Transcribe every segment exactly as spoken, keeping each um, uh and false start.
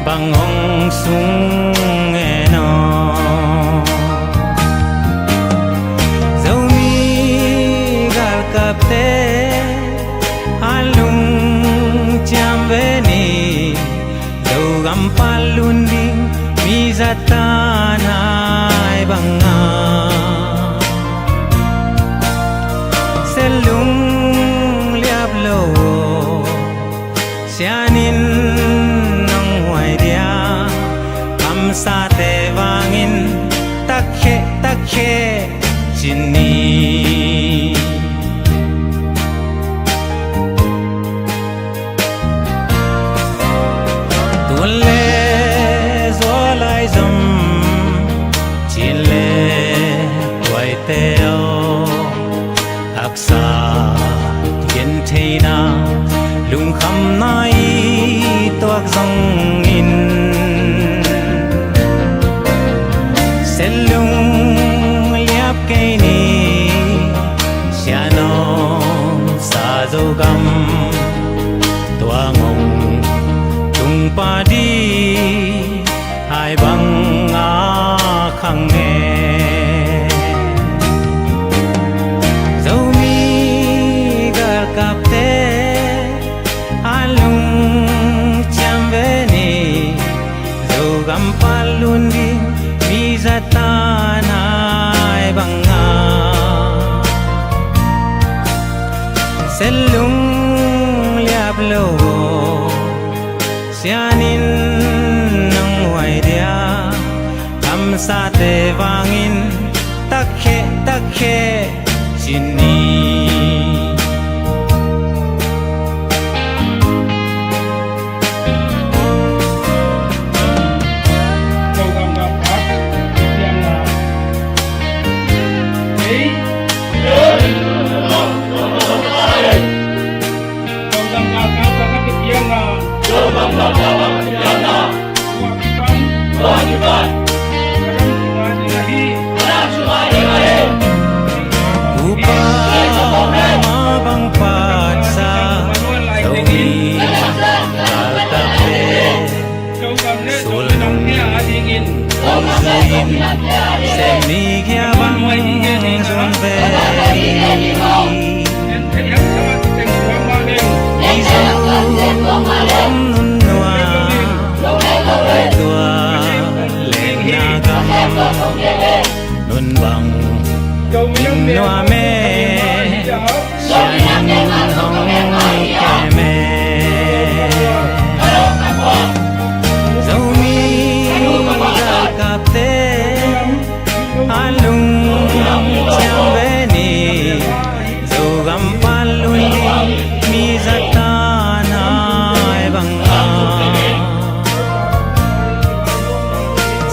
Bang hong sung e no. Zomi galkapte a lungciam ve ni. Zogam pan lun ding mi zat tan hai bang a, se lung liap lo. Sian in nong huai dia, kamsate vangin takkhe takkhe ci ni. Tuan le zual lai zom, cin le huaite aw. Haksa gentheina, lungkhamna i tuak zongin, se lung liap kei ni. Sian om sa Zogam, tua ngong tung pah di hai bang a khang e. Zomi galkapte a lungciam ve ni. Zogam pan lun ding mi zat tan hai bang a, se lung liap lo. Sian in nong huai dia, kamsate vangin takkhe takkhe ci ni. Upa ma bang patsa, Zomi galkapte sulung zuin, sem ni gia bang zun ve. Mizo om nun nua, tua leng na gam nun bang in nua me. Sian in hong kem e. Zomi galkapte a lungciam ve ni. Zogam pan lun ding mi zat tan hai bang a,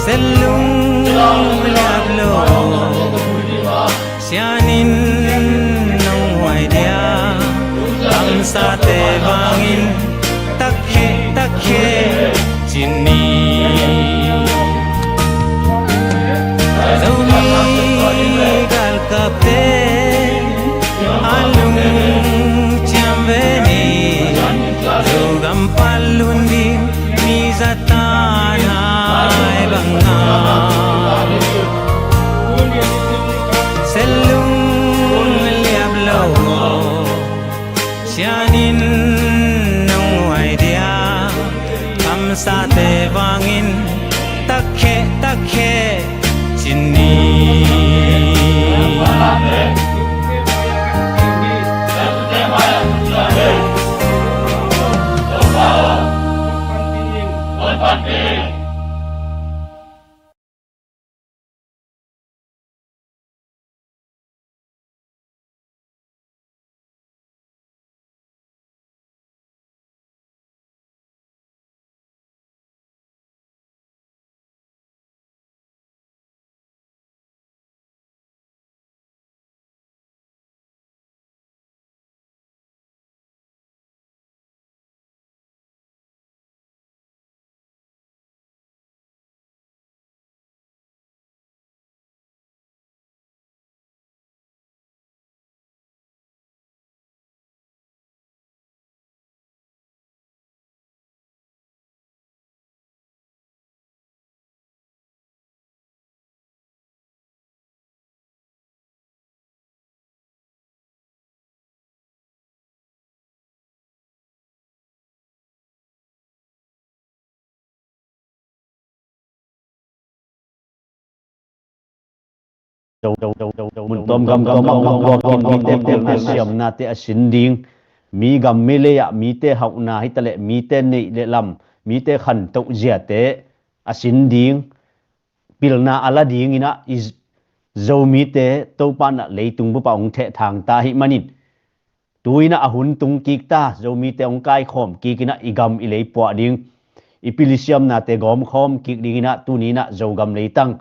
se lung liap lo. Sian in nong huai dia, kamsate vangin takkhe takkhe ci ni. Zomi galkapte a lungciam ve ni. Zogam pan lun ding mi zat tan hai bang a, se lung liap lo. Sian in nong huai dia, kamsate vangin takkhe takkhe ci ni. Mun tuam gam tuam a hong tuakin mite pilna siamnate a sin ding, mi gam mi lei ah mite hauhna hitaleh mite neih le lam, mite khantoh ziate a sin ding, pilna a la dinginah i Zomite Topa inah leitung bup ah hong thehthang ta ahih manin, tu inah a hun tung kik ta, Zomite hong kaikhawm kik inah i gam i lei puah ding, i pil i siamnate gawmkhawm kik dinginah tuni inah Zogam leitang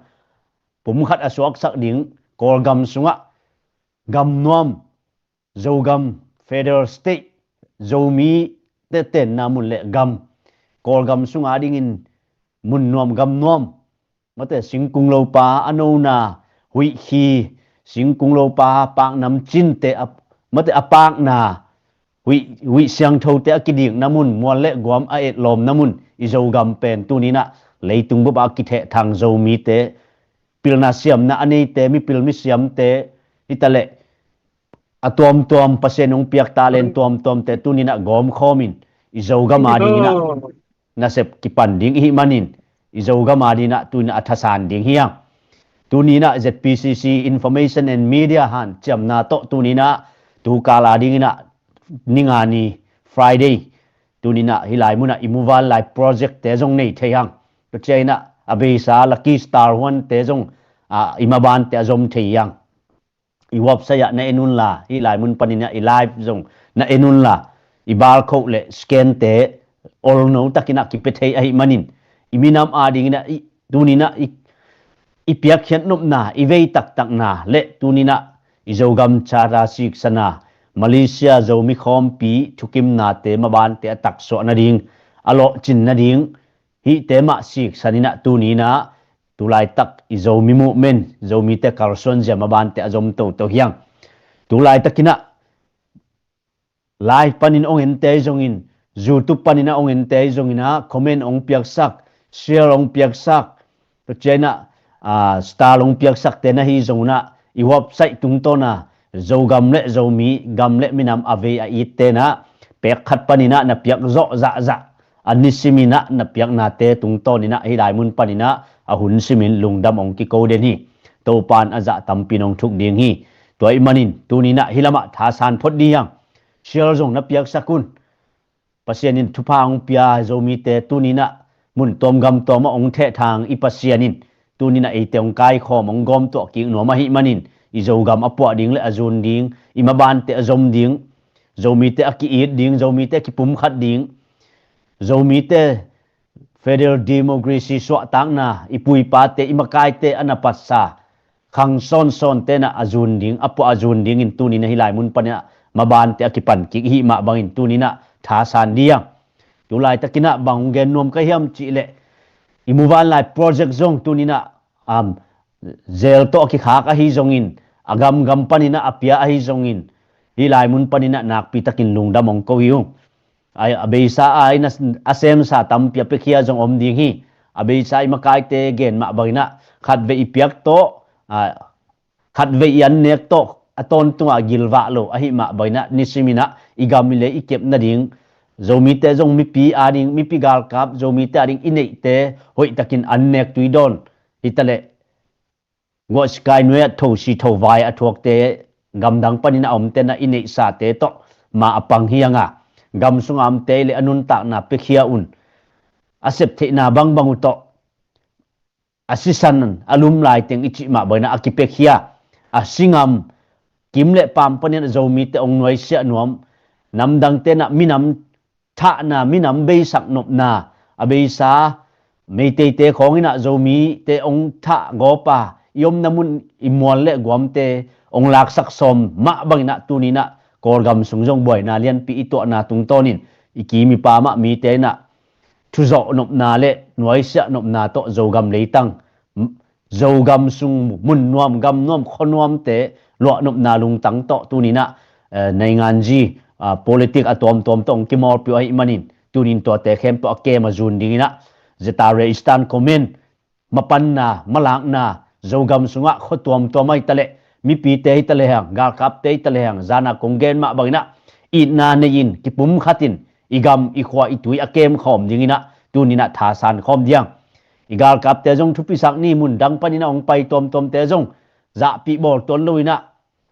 pumkhat a suaksak ding, Kawlgam sungah gamnuam, Zogam, Federal State, Zomite tenna mun le gam, Kawlgam sunga dingin mun nuam gam nuam, mate singkung lopa a nona, huih khi, singkung lopa paknam cinte a, mate a pakna, huih, huih siangthote a kidikna mun, mual le guam a etlawmna mun, i Zogam pen tuni inah leitung bup ah a kithehthang Zomite, pilna siamna a neite, mipil misiamte hitaleh a tuamtuam, Pasian hong piak talent tuamtuamte tuni inah gawmkhawmin i Zogam a dinginah nasep kipan ding ihih manin, i Zogam a dinginah tuni inah a thasan ding hi hang. Tuni inah Z P C C Information and Media hanciamna tawh tuni inah tukal a dinginah ninga ni Friday, tuni inah hih lai munah i muvanlai projectte zong nei thei hang. Tua ciang inah a beisa Lucky Star huante zong, ah, i mabante a zom thei hang. I website ah na en unla, hih lai mun paninah i live zong na en unla, i barcode le scante olno takinah kipia thei ahih manin, i minam a dinginah i, tuni inah i, i piakkhiat nopna, i vei taktakna le tuni inah i Zogam Charter siksana, Malaysia Zomi khawmpi thukimnate mabante a taksuah nading, a lawhcin nading, hihte mah siksan inah tuni inah tulaitak i Zomi movement, Zomite kalsuan zia mabante a zom toto hi hang. Tulaitakinah live panin hong ente zongin, YouTube paninah hong ente zonginah comment hong piaksak, share hong piaksak, tua ciang inah, ah, star hong piaksakte na hi zonginah i website tungtawna Zogam le Zomi gam le minam a vei a itte inah pek khat paninah na piak zawh zahzah, a nisiminah na piaknate tungtawninah hih lai mun paninah a hun simin lungdam hong kiko den hi. Topan a zah tampi in hong thuk ding hi. Tua ahih manin tuni inah hih lamah thasan phot ding hi hang. Share zong na piaksak un. Pasian in thupha hong pia Zomite tuni inah mun tuam gam tuam ah hong thehthang i Pasian in tuni inah eite hong kaikhawm, hong gawmtuah kik nuam ahih manin, i Zogam a puah ding le a zun ding, i mabante a zom ding, Zomite a ki-it ding, Zomite a kipumkhat ding, Zomite federal democracy suahtakna, i pu i pate, i makaite a na patsa khang sawnsawnte inah a zun ding, a puah a zun dingin tuni inah hih lai mun paninah mabante a kipan kik ihih mah bangin tuni inah thasan ding hi hang. Tulaitakinah bang hong gen nuam ka hiam cihleh, i muvanlai project zong tuni inah, um, zel tawh a kikhak ahi zongin, a gamgam paninah a pia ahi zongin, hih lai mun paninah nakpitakin lungdam hong ko hi ung. A, a beisa a inah a semsa tampi a piakhia zong om ding hi. A beisa i makaite gen mah banginah khatvei i piak tawh, a, khatvei i annek tawh a tawntungah gilvah lo ahih mah banginah nisiminah i gam i lei i kep nading, Zomite zong mipi a ding, mipi galkap, Zomite a ding i neihte hoihtakin annek tui dawn hitaleh, guah sikai nuai ah thosi thovai a thuakte, gamdang panin a omte na i neihsate tawh ma a pang hi hang a, gam sunga omte le a nuntakna piakhia un. A septheihna bangbang uh tawh a sisan a lum laiteng i cih mah banginah a kipiakhia, a singam kim le paam panin a Zomite hong nuaisiah nuam, namdangte na minam thahna, minam beisak nopna, a beisa Meiteite khawng inah Zomite hong thah gawpa i omna mun i mual le guamte hong laksak sawm mah banginah tuninah Kawlgam sung zong buaina lianpi i tuahna tungtawnin i kim i pam ah mite inah thuzawh nopna le nuaisiah nopna tawh Zogam leitang, Zogam sung mun nuam, gam nuam, khua nuamte luah nopna lungtang tawh tuninah, eh, nainganzi, ah, politik a tuamtuam tawh hong kimawlpi uh ahih manin tunin tuate khempeuh a kem a zun dinginah Zetaria Eastern Command mapanna, malakna, Zogam sungah khua tuamtuam ahi taleh, mipite hi taleh hang, galkapte hi taleh hang, zana kong gen mah banginah itna nei-in kipumkhatin i gam i khua i tui a kem khawm dinginah tuninah thasan khawm diang. I galkapte zong thupisak ni, mun dang paninah hong pai tuamtuamte zong zahpih bawl tuan lo inah,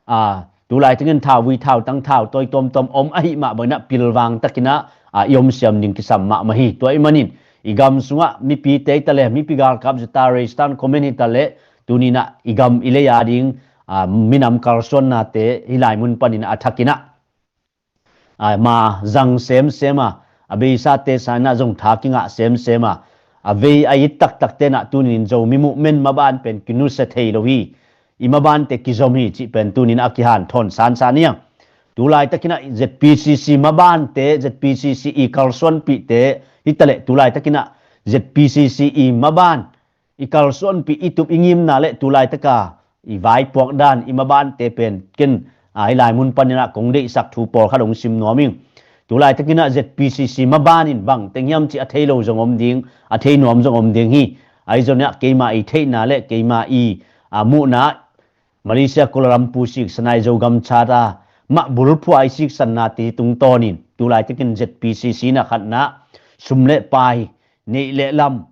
a, tu laitakin thauvui thautang thautawi tuamtuam om ahih mah bang inah pilvang takinah, a, i om siam ding kisam mahmah hi. Tua ahih manin i gam sungah mipite hi taleh, mipi galkap zeta reistan comment hi taleh, tuninah i gam i lei a ding, a, minam kalsuannate hih lai mun paninah a thakinah, a, ma zang semsem a, a beisate sanah zong tha kingah semsem a, a vei a it taktak tenah tunin Zomi movement maban pen kinusia thei lo hi. I mabante kizom hi cih pen tunin a kihanthawn sansan hi ang. Tu laitakinah Z P C C mabante, Z P C C i kalsuanpihte hi taleh, tu laitakinah Z P C C i maban i kalsuanpih, i tup i ngimna le tu laitaka i vaipuak dan i mabante pen ken, a, hih lai mun paninah kong deihsak thu pawlkhat hong sim nuam ing. Tu laitakinah Z P C C maban in bang teng hiam cih a thei lo zong om ding, a thei nuam zong om ding hi. Ahi zongah keima i theihna le keima i, a, muhna, Malaysia Kuala Lumpur siksan a i Zogam Charter mah bulphuh a i siksannate tungtawnin tu laitakin Z P C C na khatna sum le pai, neih le lam,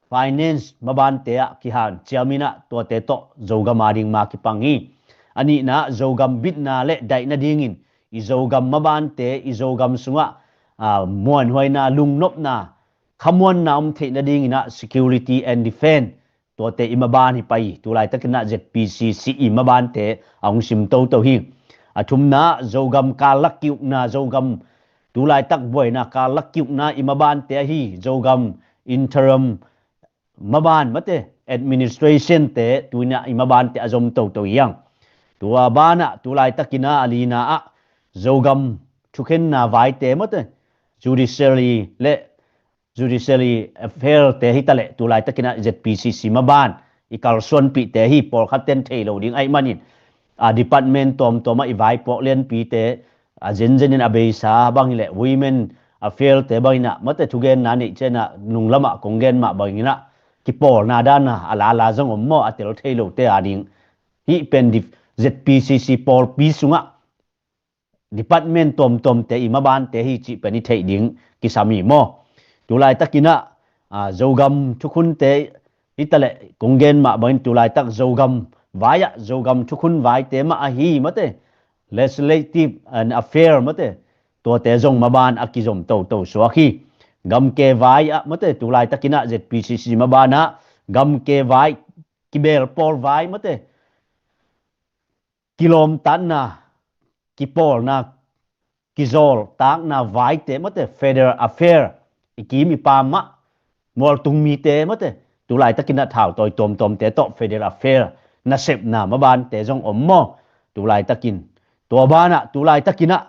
finance mabante ah kihanciam inah tuate tawh Zogam a ding ma kipang hi. A nihna Zogam bitna le daihna dingin i Zogam mabante, i Zogam sungah, a, muanhuaina, lungnopna, khamuanna om theihna dinginah security and defense, tuate i maban hi pai hi. Tu laitakinah Z P C C i mabante a hong sim toto hi. A thumna Zogam kallak kiukna, Zogam tu laitak buaina kallak kiukna i mabante ahi Zogam interim maban mate, administration te tuinah i mabante a zom toto hi ang. Tua banah tu laitakinah a lina ah Zogam thukhenna vaite mate, judiciary le judiciary affair te hi taleh, tu laitakinah Z P C C maban i kalsuanpihte hi. Pawlkhat ten thei lo ding ahih manin, a, department tuamtuamah i vaipuak lianpite, a, zenzenin a beisa bang hileh women affair te banginah mate thugenna neih cianah nunglamah kong gen mah banginah kipawlna dana a lala zong om maw, a tel thei lote a ding. Hih pen dif-, Z P C C pawlpi sungah department tuamtuamte i mabante hi cih pen i theih ding kisam hi maw? Tu laitakinah, a, Zogam thukhunte hi taleh, kong gen mah bangin tu laitak Zogam vai ah Zogam thukhun vaite mah ahi mate, legislative and affair mate, tuate zong maban a kizom toto suak hi. Gamke vai ah mate, tu laitakinah Z P C C mabanah gamke vai, kibel pawl vai mate, kilawmtatna, kipawlna, kizawltakna vaite mate, federal affair, i kim i pam mah, mualtung mite mate, tu laitakinah thautawi tuamtuamte tawh federal affair nasepna mabante zong om maw? Tu laitakin, tua banah tu laitakinah,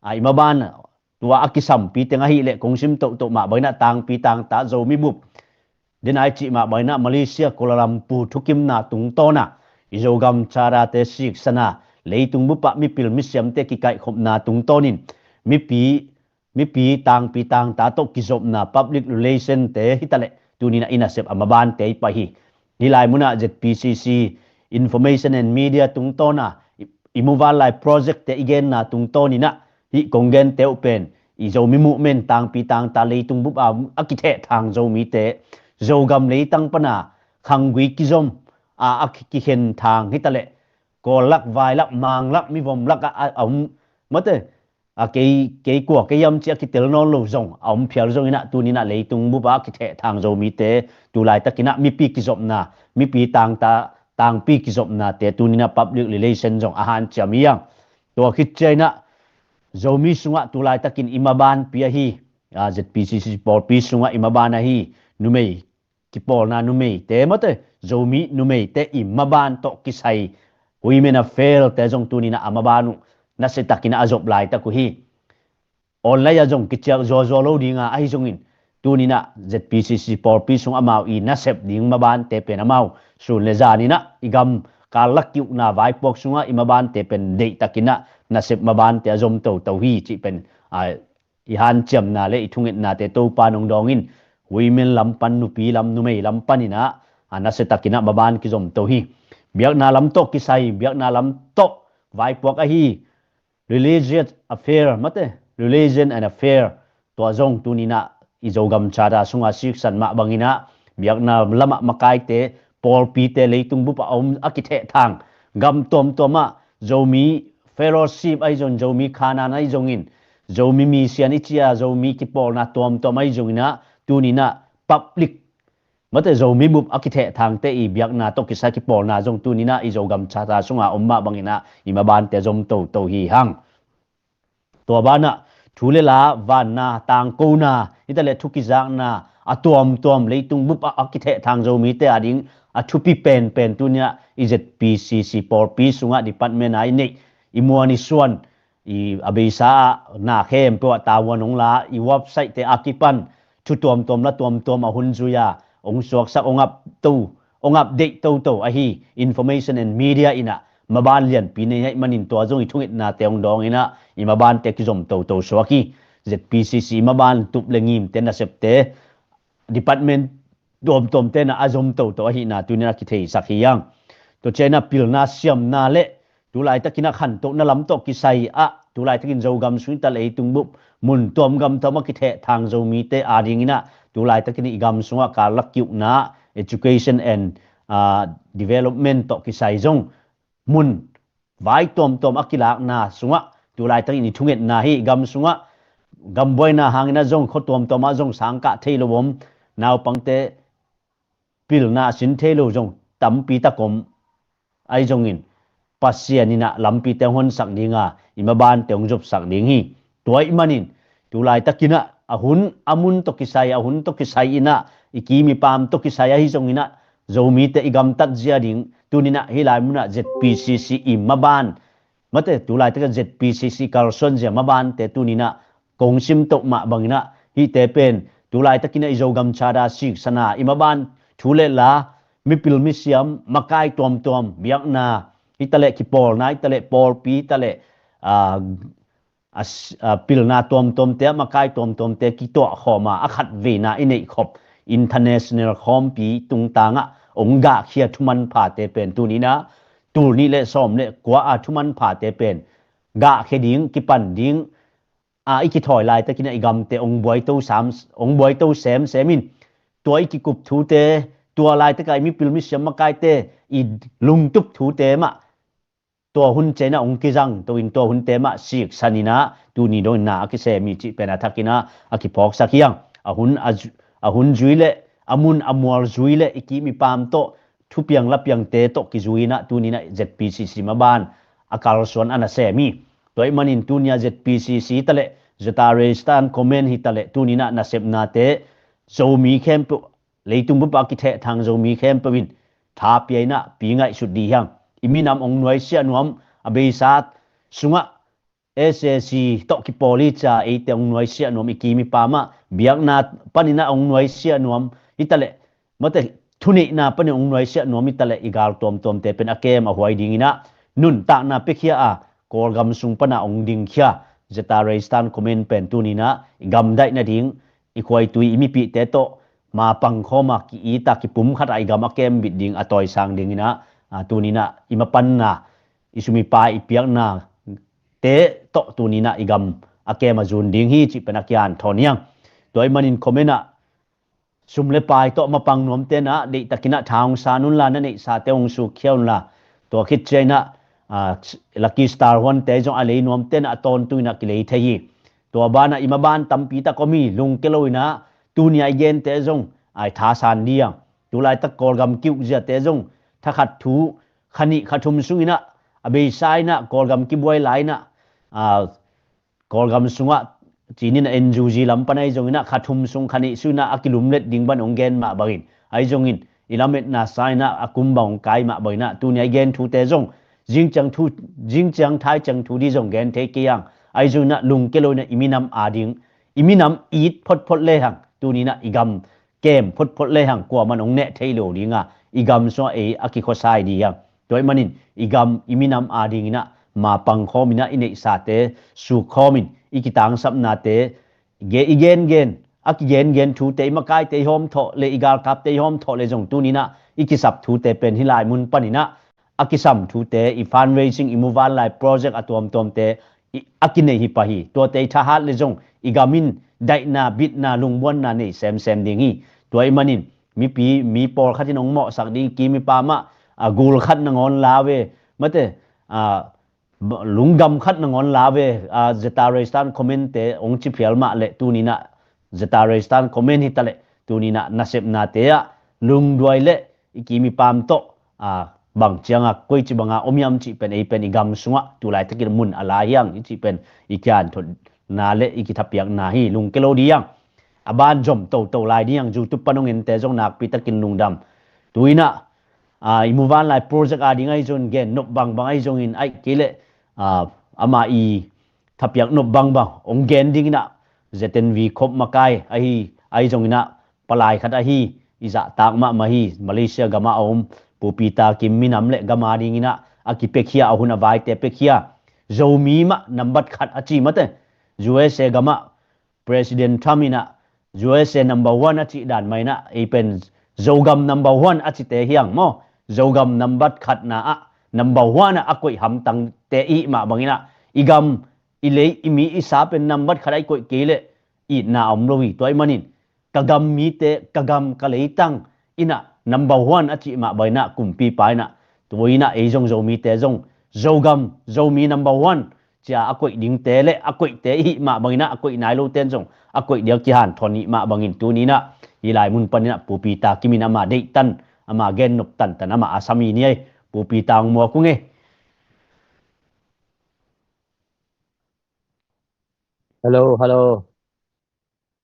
a, i maban tua a kisampi teng ahileh kong sim tohtoh mah banginah tangpi tangta Zomi bup, den ai cih mah banginah Malaysia Kuala Lumpur thukimna tungtawna i Zogam Charter te siksana, leitung bupah mipil misiamte kikaihkhopna tungtawnin mipi, mipi tangpi tangta tawh kizopna public relation te hi taleh, tuninah i nasep a mabante i pai hi. Hih lai munah Z P C C information and media tungtawna i, i muvanlai project te i genna tungtawninah hih kong gente uh pen i Zomi movement tangpi tangta leitung bup a, a kithehthang Zomite, Zogam leitang pana khanggui kizom a, a ki-, kikhen thang hi taleh, Kawl lak, vai lak, Mang lak, mivom lak a, a, a om mate, a, kei, kei kua kei hiam cih a kitel nawn lo zong a om phial zonginah tuninah leitung bup a kithehthang Zomite tu laitakinah mipi kizopna, mipi tangta, tangpi kizopnate tuninah public relation zong a hanciam hi ang. Tua khit cianginah Zomi sungah tu laitakin i mabanpi ahi, a, Z P C C pawlpi sungah i maban ahi numei, kipawlna numeite mate, Zomi numeite i maban tawh kisai women affair te zong tuninah a maban uh nasiatakinah a zop laitak uh hi. Online ah zong kiciak zuazua lo dinga ahi zongin, tuninah Z P C C pawlpi sung amau i nasep ding mabante pen amau sun le zaninah i gam kallak kiukna vaipuak sungah i mabante pen deihtakinah nasep mabante a zom toto hi cih pen, a, i hanciamna le i thungetnate Topa nong dawngin, women lam pan, nupi lam, numei lam paninah, a, nasiatakinah maban kizom to hi. Biakna lam tawh kisai, biakna lam tawh vaipuak ahi religious affair mate, religion and affair, tua zong tuninah i Zogam Charter sunga siksan mah banginah biakna lamah makaite, pawlpite, leitung bup a om a kithehthang gam tuamtuam ah Zomi fellowship ahi zong, Zomi khanan ahi zongin, Zomi mission i ci a, Zomi kipawlna tuamtuam ahi zongin ah, tuni-in ah public, mate, Zomi bup a kithehthangte i biakna tawh kisai kipawlna zong tuni-in ah i Zogam Charter sunga om mah bangin ah i mabante zom toto hi hang. Tua banah thu le la, vanna, tangkona, hi taleh thu kizakna a tuamtuam, leitung bup a, a kithehthang Zomite ading a thupi penpen tuni-in ah i Z P C C pawlpi sungah department a i neih, i muan i suan, i a beisa ah na khempeuh ah tavuan hong la, i website-te a kipan thu tuamtuam la tuamtuam a hun zui a, hong suaksak, hong upto, hong update toto ahi Information and Media in ah maban lianpi nei ahih manin tua zong i thungetnate hong dawngin ah i mabante kizom toto suak hi. Z P C C i maban tup le ngimte, nasepte, department tuamtuamte in ah a zom toto ahihna tuni-in ah kitheisak hi hang. Tua ciangin ah pilna siamna le tulaitakin ah khantohna lam tawh kisai ah, tulaitakin Zogam sung hi taleh leitung bup mun tuam gam tuam a kithehthang Zomite adingin ah tulaitakin i gam sungah karlak ki-ukna, education and, ah, development tawh kisai zong mun vai tuamtuam a kilakna sungah tulaitakin i thungetna hi. Gam sungah gambuaina hangin ah zong khua tuamtuam ah zong sangkah thei lo om, naupangte pilna a sin thei lo zong tampi tak om. Ahi zongin Pasian in ah lampite hong honsak ding a, i mabante hong zopsak ding hi. Tua ahih manin tulaitakin ah a hun, a mun tawh kisai, a hun tawh kisai in ah i kim i pam tawh kisai ahi zongin ah Zomite i gamtat zia ding tuni-in ah hih lai munah Z P C C i maban, mate, tulaitakin Z P C C kalsuan zia mabante tuni-in ah kong sim toh mah bangin ah hihte pen tulaitakin ah i Zogam Charter siksana, i maban thu le la, mipil misiam, makai tuamtuam, biakna hi taleh, kipawlna hi taleh, pawlpi hi taleh, ah, a s-, a pilna tuamtuamte ah makai tuamtuamte kituah khawm a, a khatveina i neih khop international khawmpi tungtang ah hong gahkhia thumanphate pen tuni-in ah tul nih le sawm le kua a thumanphate pen gahkhia ding, kipan ding a i kithawi laitakin ah i gamte hong buaito sam, hong buaito semsem in, tua i kikup thute, tua laitak a i mipil misiam makaite i lungtup thute mah tua hun ciangin ah hong kizang to in, tua hunte mah siksan in ah tuni dongin na a kisem hi cih pen a thakin ah a kiphawksak hi hang. A hun, a zu-, a hun zui le a mun a mual zui le i kim i pam tawh thupiang lapiangte tawh kizui in ah tuni-in ah Z P C C maban a kalsuan a nasem hi. Tua ahih manin tuni-a Z P C C taleh, Zata Resistance Command hi taleh, tuni-in ah nasepnate Zomi khempeuh, leitung bup a kithehthang Zomi khempeuh in tha pia in ah pi ngaihsut dih hi hang. I minam hong nuaisiah nuam, a beisa sungah S A C tawh kipawl hi cia eite hong nuaisiah nuam, i kim i pam ah biakna panin ah hong nuaisiah nuam hi taleh, mate, thuneihna panin hong nuaisiah nuam hi taleh, i gal tuamtuamte pen a kem a huai dingin ah nuntakna piakhia a, Kawlgam sung pan a hong dingkhia Zata Resistance Command pen tuni-in ah i gamdaih nading, i khuaitui, i mipihte tawh mapang khawm a, ki-it a, kipumkhat a, i gam a kem bit ding, a tawisang dingin ah, a, tuni-in ah i mapanna, i sum i pai, i piaknate tawh tuni-in ah i gam a kem a zun ding hi cih pen a kihanthawn hi hang. Tua ahih manin comment ah sum le pai tawh mapang nuamte in ah deihtakin ah tha hong san unla, na neihsate hong sukkhia unla. Tua khit ciangin ah, a, Lucky Star huante zong a lei nuamte in ah a tawntung in ah kilei thei hi. Tua banah i maban tampi tak om hi, lungkia lo in ah tuni-a i gente zong a i tha san dih hang. Tulaitak Kawlgam ki-uk ziate zong thakhat thu, kha nih kha thum sungin ah, a beisa in ah Kawlgam kibuai lai in ah, a, Kawlgam sungah cinin ah N U G lam pan ahi zongin ah kha thum sung, kha nih sungin ah a kilumlet ding bang hong gen mah bangin, ahi zongin i lametna sangin ah a kum bang hong kai mah bangin ah tuni-a i gen thute zong zingciang thu, zingciang thai ciang thu dih zong gen thei kei hang. Ahi zongin ah lungkia lo in ah i minam ading, i minam it photphot le hang, tuni-in ah i gam kem photphot le hang, kuaman hong neh thei lo ding a, i gam sungah ei a kikhuasai dih hang. Tua ahih manin i gam, i minam adingin ah mapang khawm in ah, i neihsate suk khawm in, i kitangsapnate, ge-, i gengen, a kigengen thute, i makaite i hawm thawh le, i galkapte i hawm thawh le zong tuni-in ah i kisap thute pen hih lai mun panin ah a kisam thute, i fundraising, i muvanlai project a tuamtuamte i, a kinei hi pah hi. Tuate i thahat le zong i gam in daihna, bitna, lungbuanna nei semsem ding hi. Tua ahih manin mipi, mi pawlkhat in hong mawhsak ding, i kim i pam ah, a, gul khat nangawn la ve, Mate, a, lungdam khat nangawn la ve, a, Zeta Restan comment te ong ci phial mah leh tuninah Zeta Restan comment hi ta leh tuninah nasepnate ah lungduai leh i kim i pam tawh, a, bang cianga koici banga om hiam cih pen ei pen i gam sungah tulaitakin mun a la hiang i cih pen i kianthotna leh i kithapiakna hi. Lungke lo ding hiang, a ban zom toto lai ding hiang. YouTube pan ong ente zong nakpitakin lungdam. Tuinah, a, i muvanlai project a ding ahi zongin gen nop bangbang ahi zongin aih kei leh, a, ama i thapiak nop bangbang ong gen dinginah Z N V khop makai ahi, ahi zonginah palai khat ahi, i zahtak mahmah hi, Malaysia gamah a om, Pu Peter Kim minam leh gama dinginah a kipekhia, a hun a vaite pekhia Zomi mah nambat khat a ci mate. U S A gamah President Trump inah U S A number one a cih dan mah inah ei pen Zogam number one a cite hiang maw. Zogam nambat khatna ah number one ah a koih hamtangte i hih mah banginah i gam, i lei, i mi, i sa pen nambat khat a i koih kei leh itna a om lo hi. Tua ahih manin ka gam mite, ka gam, ka leitang inah number one a cih mah banginah kumpipa inah tua inah ei zong Zomite zong Zogam, Zomi number one cia a koih dingte leh a koihte i hih mah banginah a koih nai lote in zong a koih ding a kihanthawn i hih mah bangin tuninah hih lai mun paninah Pu Peter Kim in ama deihtan, ama gennop tantan ama a sam hi ni ei. Pu Peter ong muak ung ei. Hello, hello.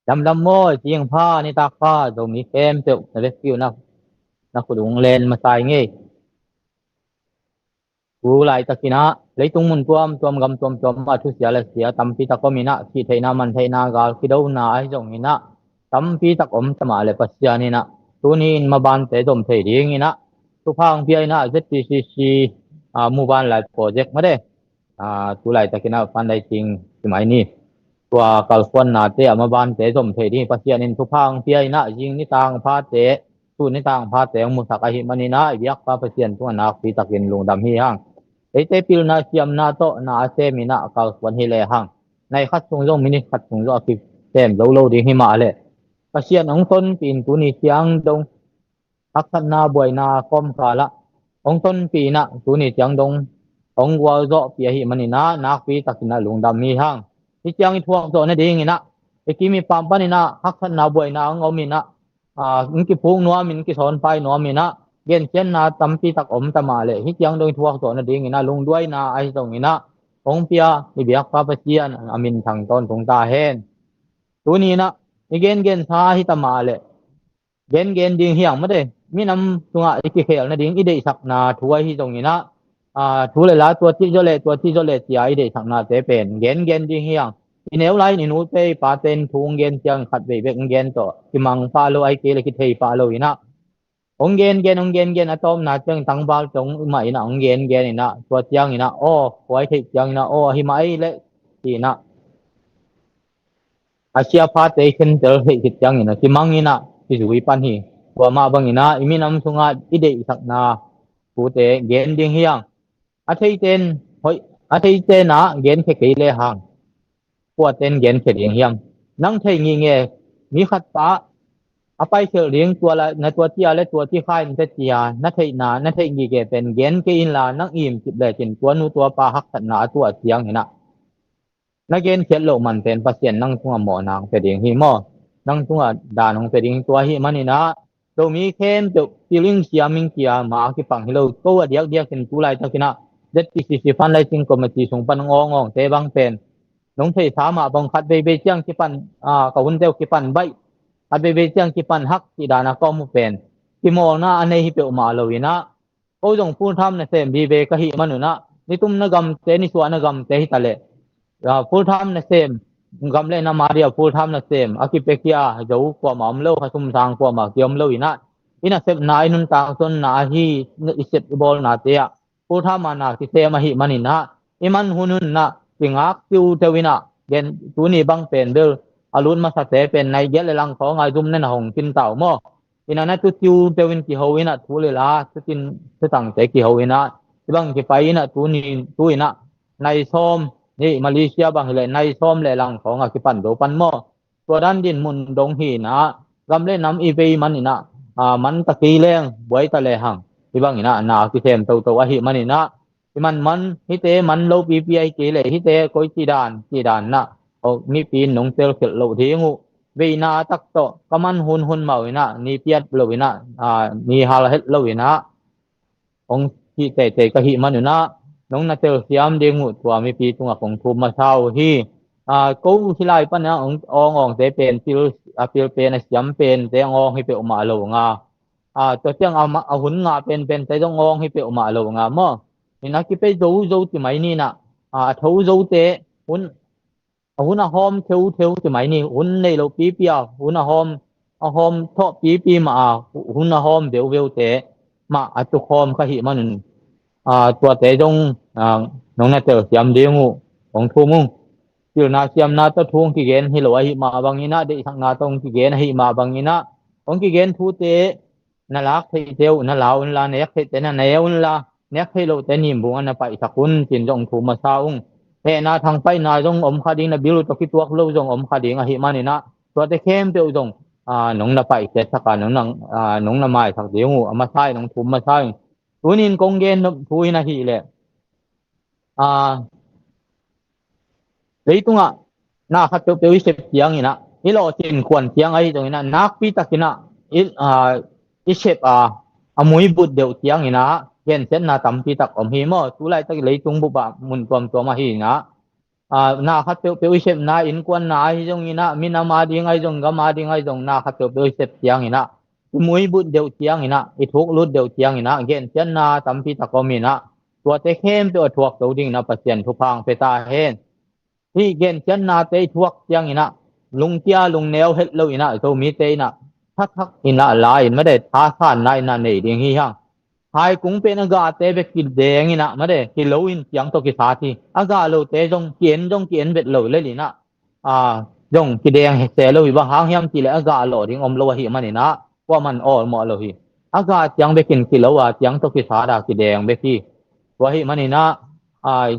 Damdam maw, cing pha, nitak pha, Zomi khempeuh na vekpi uh na, na khut ung len masa ing ei. Tu laitakinah leitung mun tuamtuam, gam tuamtuam ah thusia le sia tampi tak om inah, sihtheihna, mantheihna, gal kidona ahi zonginah tampi tak om ta mah leh Pasian inah tuni in mabante zom thei dinginah thupha ong pia inah Z T C C, a, muvanlai project mate, a, tu laitakinah fundraising ci mai ni. Tua kalsuannate a mabante zom thei ding Pasian in thupha ong pia inah zing nitang phate, tu nitang phate ong musak ahih maninah i biakpa Pasian tungah nakpitakin lungdam hi hang. Eite pilna siamna tawh na a sem inah kalsuan hi lehang nai khat sung zong, minit khat sung zong a kisem zo lo ding hi mah leh Pasian ong tonpih in tuni ciang dong haksatna buaina kawmkalah ong tonpih inah tuni ciang dong ong gualzawhpih ahih maninah nakpitakinah lungdam hi hang. Hih ciang i thuak zawh nadinginah i kim i pam paninah haksatna buaina ong om inah, a, ong kiphuk nuam in, kisawnpai nuam inah gensiatna tampi tak om ta mah leh hih ciang dong i thuak zawh nadinginah lungduaina ahi zonginah ong pia i biakpa Pasian a minthang tawntung ta hen. Tuninah i gengensa hi ta mah leh gengen ding hiang mate, minam sungah i kikhel nading i deihsakna thu ahi zonginah, a, thu le la tua cih zawh leh tua cih zawh leh cia i deihsaknate pen gengen ding hiang. I neu lai-in i nute i pate in thu ong gen ciangin khat vei bek ong gen tawh kimang pah lo, ahi kei leh kithei pah lo inah ong gengen, ong gengen, a tawpna ciangin tangvalte ong mah inah ong gengen inah tua cianginah aw, kua i theih cianginah aw, ahi mah ei leh ci inah a sia phate i khentel theih khit ciangin a kimang inah kizui pan hi. Tua mah banginah i minam sungah i deihsakna thute gen ding hiang. A theite in hoih, a theite inah genkhia kei lehang kuate in genkhia ding hiang. Nang thei ngingei mi khat pa a paikhelh ding, tua la, na tua cia le tua ci kha in te cia na theihna, na theih ngingei pen gen kei inla, nang im cip lecin tua nu tua pa haksatna a tuah cianginah na genkhiat loh man pen Pasian nang tungah mawhna hong pia ding hi maw? Nang tungah dan hong pia ding hi. Tua ahih maninah Zomi khempeuh pil ing, siam ing, kia mah a kipang hi lo. Ko a diakdiakin tu laitakinah Z T C C fundraising committee sung pan hong awngawngte bang pen nong theihsa mah bang khat veivei ciang kipan, a, ka hunte uh kipan baih, khat veivei ciang kipan hak cih dana ka om uh pen kimawlna a nei hi peuhmah lo inah ko zong full time nasem vive ka hih man unah nitumna gamte, nisuahna gamte hi ta leh, a, full time nasem, gam le nam a dia full time nasem a kipekhia zo kuamah om lo, kha sumsang kuamah kiom lo inah i nasepna, i nuntak zonna ahi, i sep i bawlnate ah full time a na kisem ahih maninah i man hun hunah kingak tiuteu inah gen, tuni bang pen bel a lut masate pen nai giat le lang khawnga i zum nena hong kinta uh maw? Inah na tu tiuteu in kiho inah thu le la, thutin thutangte kiho inah i bang kipai inah tuni, tu inah nai sawm, ni Malaysia bang hileh nai sawm le lang khawnga kipan zo pan maw? Tua dan din mun dong hi inah gam le nam i vei man inah, a, man ta kei leng buai ta lehang i bang inah na kisem toto ahih man inah Hi manman hite man lo pipi ahi kei leh hite koi ci dan ci dan na, mipi in nong telkhialh loh ding uh. Veina tak tawh ka man hunhun mah uh inah, ni piat lo inah, ni hal het lo inah hong hih teitei ka hih man unah, nong na telsiam ding uh tua mipi tungah kong thum masa uh hi. Ko hilai panah awng awngte pen pil a pil pen a siam pente awng hi peuhmah lo nga, tua tiang a hun nga penpente zong awng hi peuhmah lo nga maw? Inah kipei zo zo ti mai ninah, a tho zote hun a hun a hawm theutheu ti mai ni. Hun nei lo pipi a hun a hawm a hawm thawh pipi mah a hun a hawm veuveute mah a tukhawm ka hih manun, tuate zong nong na telsiam ding uh hong thum ung. Pilna siamna tawh thu hong kigen hi lo ahi mah banginah, deihsakna tawh hong kigen ahi mah banginah, hong kigen thute na lak theihte uh na la unla, nek theihte na ne unla, nek theih lohte nimbung a na paihsak un cin zong thum masa ung. Hehna thangpaihna zong om kha ding, na bil uh tawh kituak lo zong om kha ding ahi maninah, tuate khempeuh zong nong na paihkhiatsak a, nong na maisak ding uh a masa in hong thum masa ung. Tunin kong gen thu in ahih leh, leitungah na khat peuhpeuh i sep cianginah, i lawh cinkhuan ciang ahi zonginah, nakpi takinah i sep a, a muibut deuh cianginah gensiatna tampi tak om hi maw? Tulaitak leitung bupah mun tuamtuam ahi inah, na khat peuhpeuh i sepna, innkuanna ahi zonginah, minam a ding ahi zong, gam a ding ahi zong, na khat peuhpeuh i sep cianginah i muibut deuh cianginah, i thuklut deuh cianginah gensiatna tampi tak om inah, tuate khempeuh a thuak zo dinginah Pasian thupha hong pia ta hen. Hih gensiatnate i thuak cianginah lungkia lungneu het lo inah Zomite inah thathak inah la in made, thasanna inah nei ding hi hang. Haikung pen a gate bek kideng inah made, kilo in ciang tawh kisat hi. A ga lote zong ki-en zong ki-en vet lo lel inah, zong kideng se lo hi. Bang hang hiam cihleh a ga lawh ding om lo ahi maninah, kuaman awlmawh lo hi. A ga ciang bekin kilo a, ciang tawh kisat a kideng bek hi. Tua ahi maninah,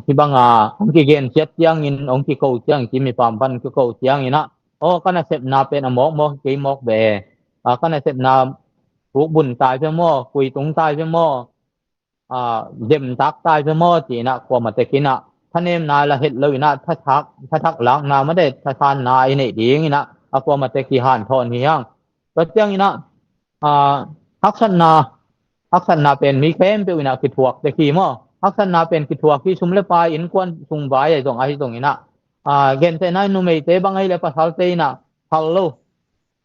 hih banga hong kigensiat ciangin hong kiko ciangin, ci mipam pan kiko cianginah, aw, ka nasepna pen a mawkmawk kei mawk ve. Ka nasepna thukbun tai ve maw, kuitung tai ve maw, demtak tai ve maw ci inah kuamah tekinah thanemna la het lo inah, thathak lakna made, thasanna i neih dinginah a kuamah tek i hanthawn hi hang. Tua cianginah haksatna, haksatna pen mi khempeuh inah kithuak tek hi maw? Haksatna pen kithuak hi, sum le pai, innkuan sung vai ahi zong ahi zonginah, gentehna in numeite bang ahi leh pasalte inah hal lo,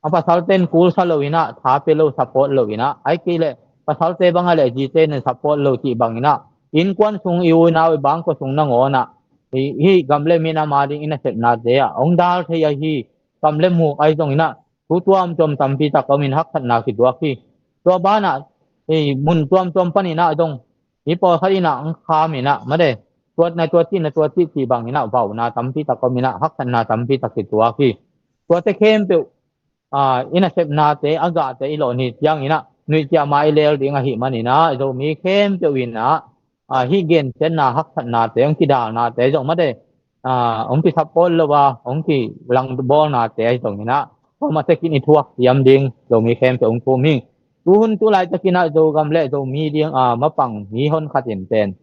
a pasalte in kulsa lo inah, tha pia lo, support lo inah, ahi kei leh pasalte bang ahi leh zite in support lo cih banginah, innkuan sung, i u i nau, i bangkua sung nangawnah hih gam le minam a ding i nasepnate ah hong dal thei ahi, kam le muk ahi zonginah thu tuamtuam tampi tak om in haksatna kituak hi. Tua banah mun tuamtuam paninah zong hih pawlkhat inah hong kham inah made, tua na tua cih, na tua cih cih banginah vauna tampi tak om inah haksatna tampi tak kituak hi. Tuate khempeuh i nasepnate, a gate i lawh ni cianginah nuihciama i leel ding ahi maninah, Zomi khempeuh inah hih gensiatna, haksatnate, hong kidalnate zong made, hong kisapawt lo a hong kilangbawlnate ahi zonginah kuamah tekin i thuak ciam ding Zomi khempeuh hong thum hi. Tuhun tulaitakinah Zogam le Zomi ding a mapang mi honkhat in pen,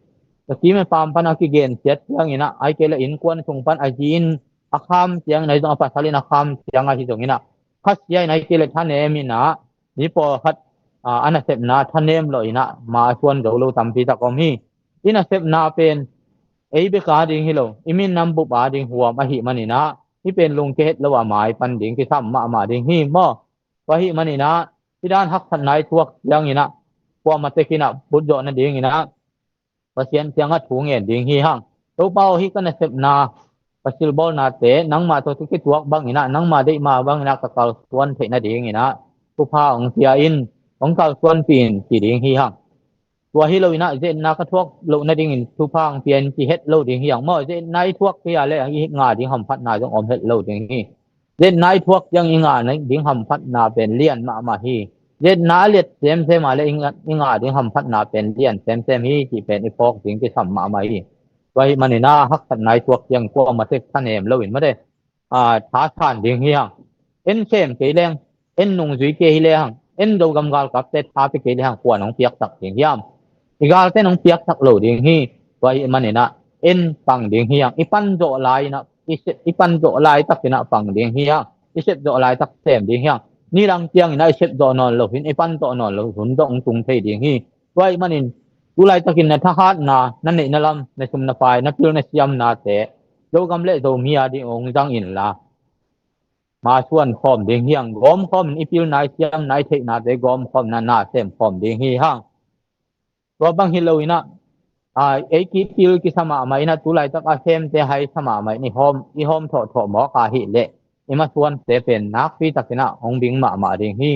a kim a pam pan a kigensiat cianginah, ahi kei leh innkuan sung pan a zi in a kham ciangin ahi zong, a pasal in a kham ciang ahi zonginah khasia in ahi kei leh thanem inah, mi pawlkhat a nasepna thanem lawh inah ma a suan zo lo tampi tak om hi. I nasepna pen ei bek a ding hi lo, i minam bup a ding huam ahi maninah, hih pen lungkia het lo a mai pan ding kisam mahmah ding hi maw? Tua ahi maninah hih dan haksatna i thuak cianginah kuamah tekinah putzawh nadinginah Pasian kiangah thu ngen ding hi hang. Topa aw, hih ka nasepna, ka silbawlnate nangmah tawh kituak banginah, nangmah deih mah banginah ka kalsuan theih nadinginah thupha hong pia in, hong kalsuanpih in ci ding hi hang. Tua hi loinah, zetna ka thuak loh nadingin thupha hong pia in ci het lo ding hi hang maw? Zetna i thuak kei a le i ngah ding hamphatna zong om het lo ding hi. Zetna i thuak ciang i ngah ding hamphatna pen lian mahmah hi. Zetna a liat semsem a le i ngah ding hamphatna pen lian semsem hi cih pen i phawk ding kisam mahmah hi. Tua ahi maninah haksatna i thuak ciang kuamah tek thanem loin mate, thasan ding hi hang. En sem kei leng, en nungzui kei hi lehang, en Zogam galkapte tha pia kei lehang, kua in hong piaksak ding hiam? I galte in hong piaksak lo ding hi. Tua ahih manin ah en pang ding hi hang. I pan zawh lai in ah, i sep, i pan zawh laitak in ah pang ding hi hang. I sep zawh laitak sem ding hi hang. Nidang ciangin ah i sep zawh nawn lo hi-in, i pan zawh nawn lo hun zong hong tung thei ding hi. Tua ahih manin tu laitakin na thahatna, na neihna lam, na sum na pai, na pil na siamnate Zogam le Zomi a ding hong zang inla, masuan khawm ding hi hang. Gawm khawm in, i pilna, i siamna, i theihnate gawm khawm in ah na sem khawm ding hi hang. Tua bang hi lo in ah, aa, ei kipil kisa mahmah in ah, tu laitak a semte haisa mahmah in i hawm, i hawm thawhthawh mawk ahih leh i masuante pen nakpi takin ah hong bing mahmah ding hi.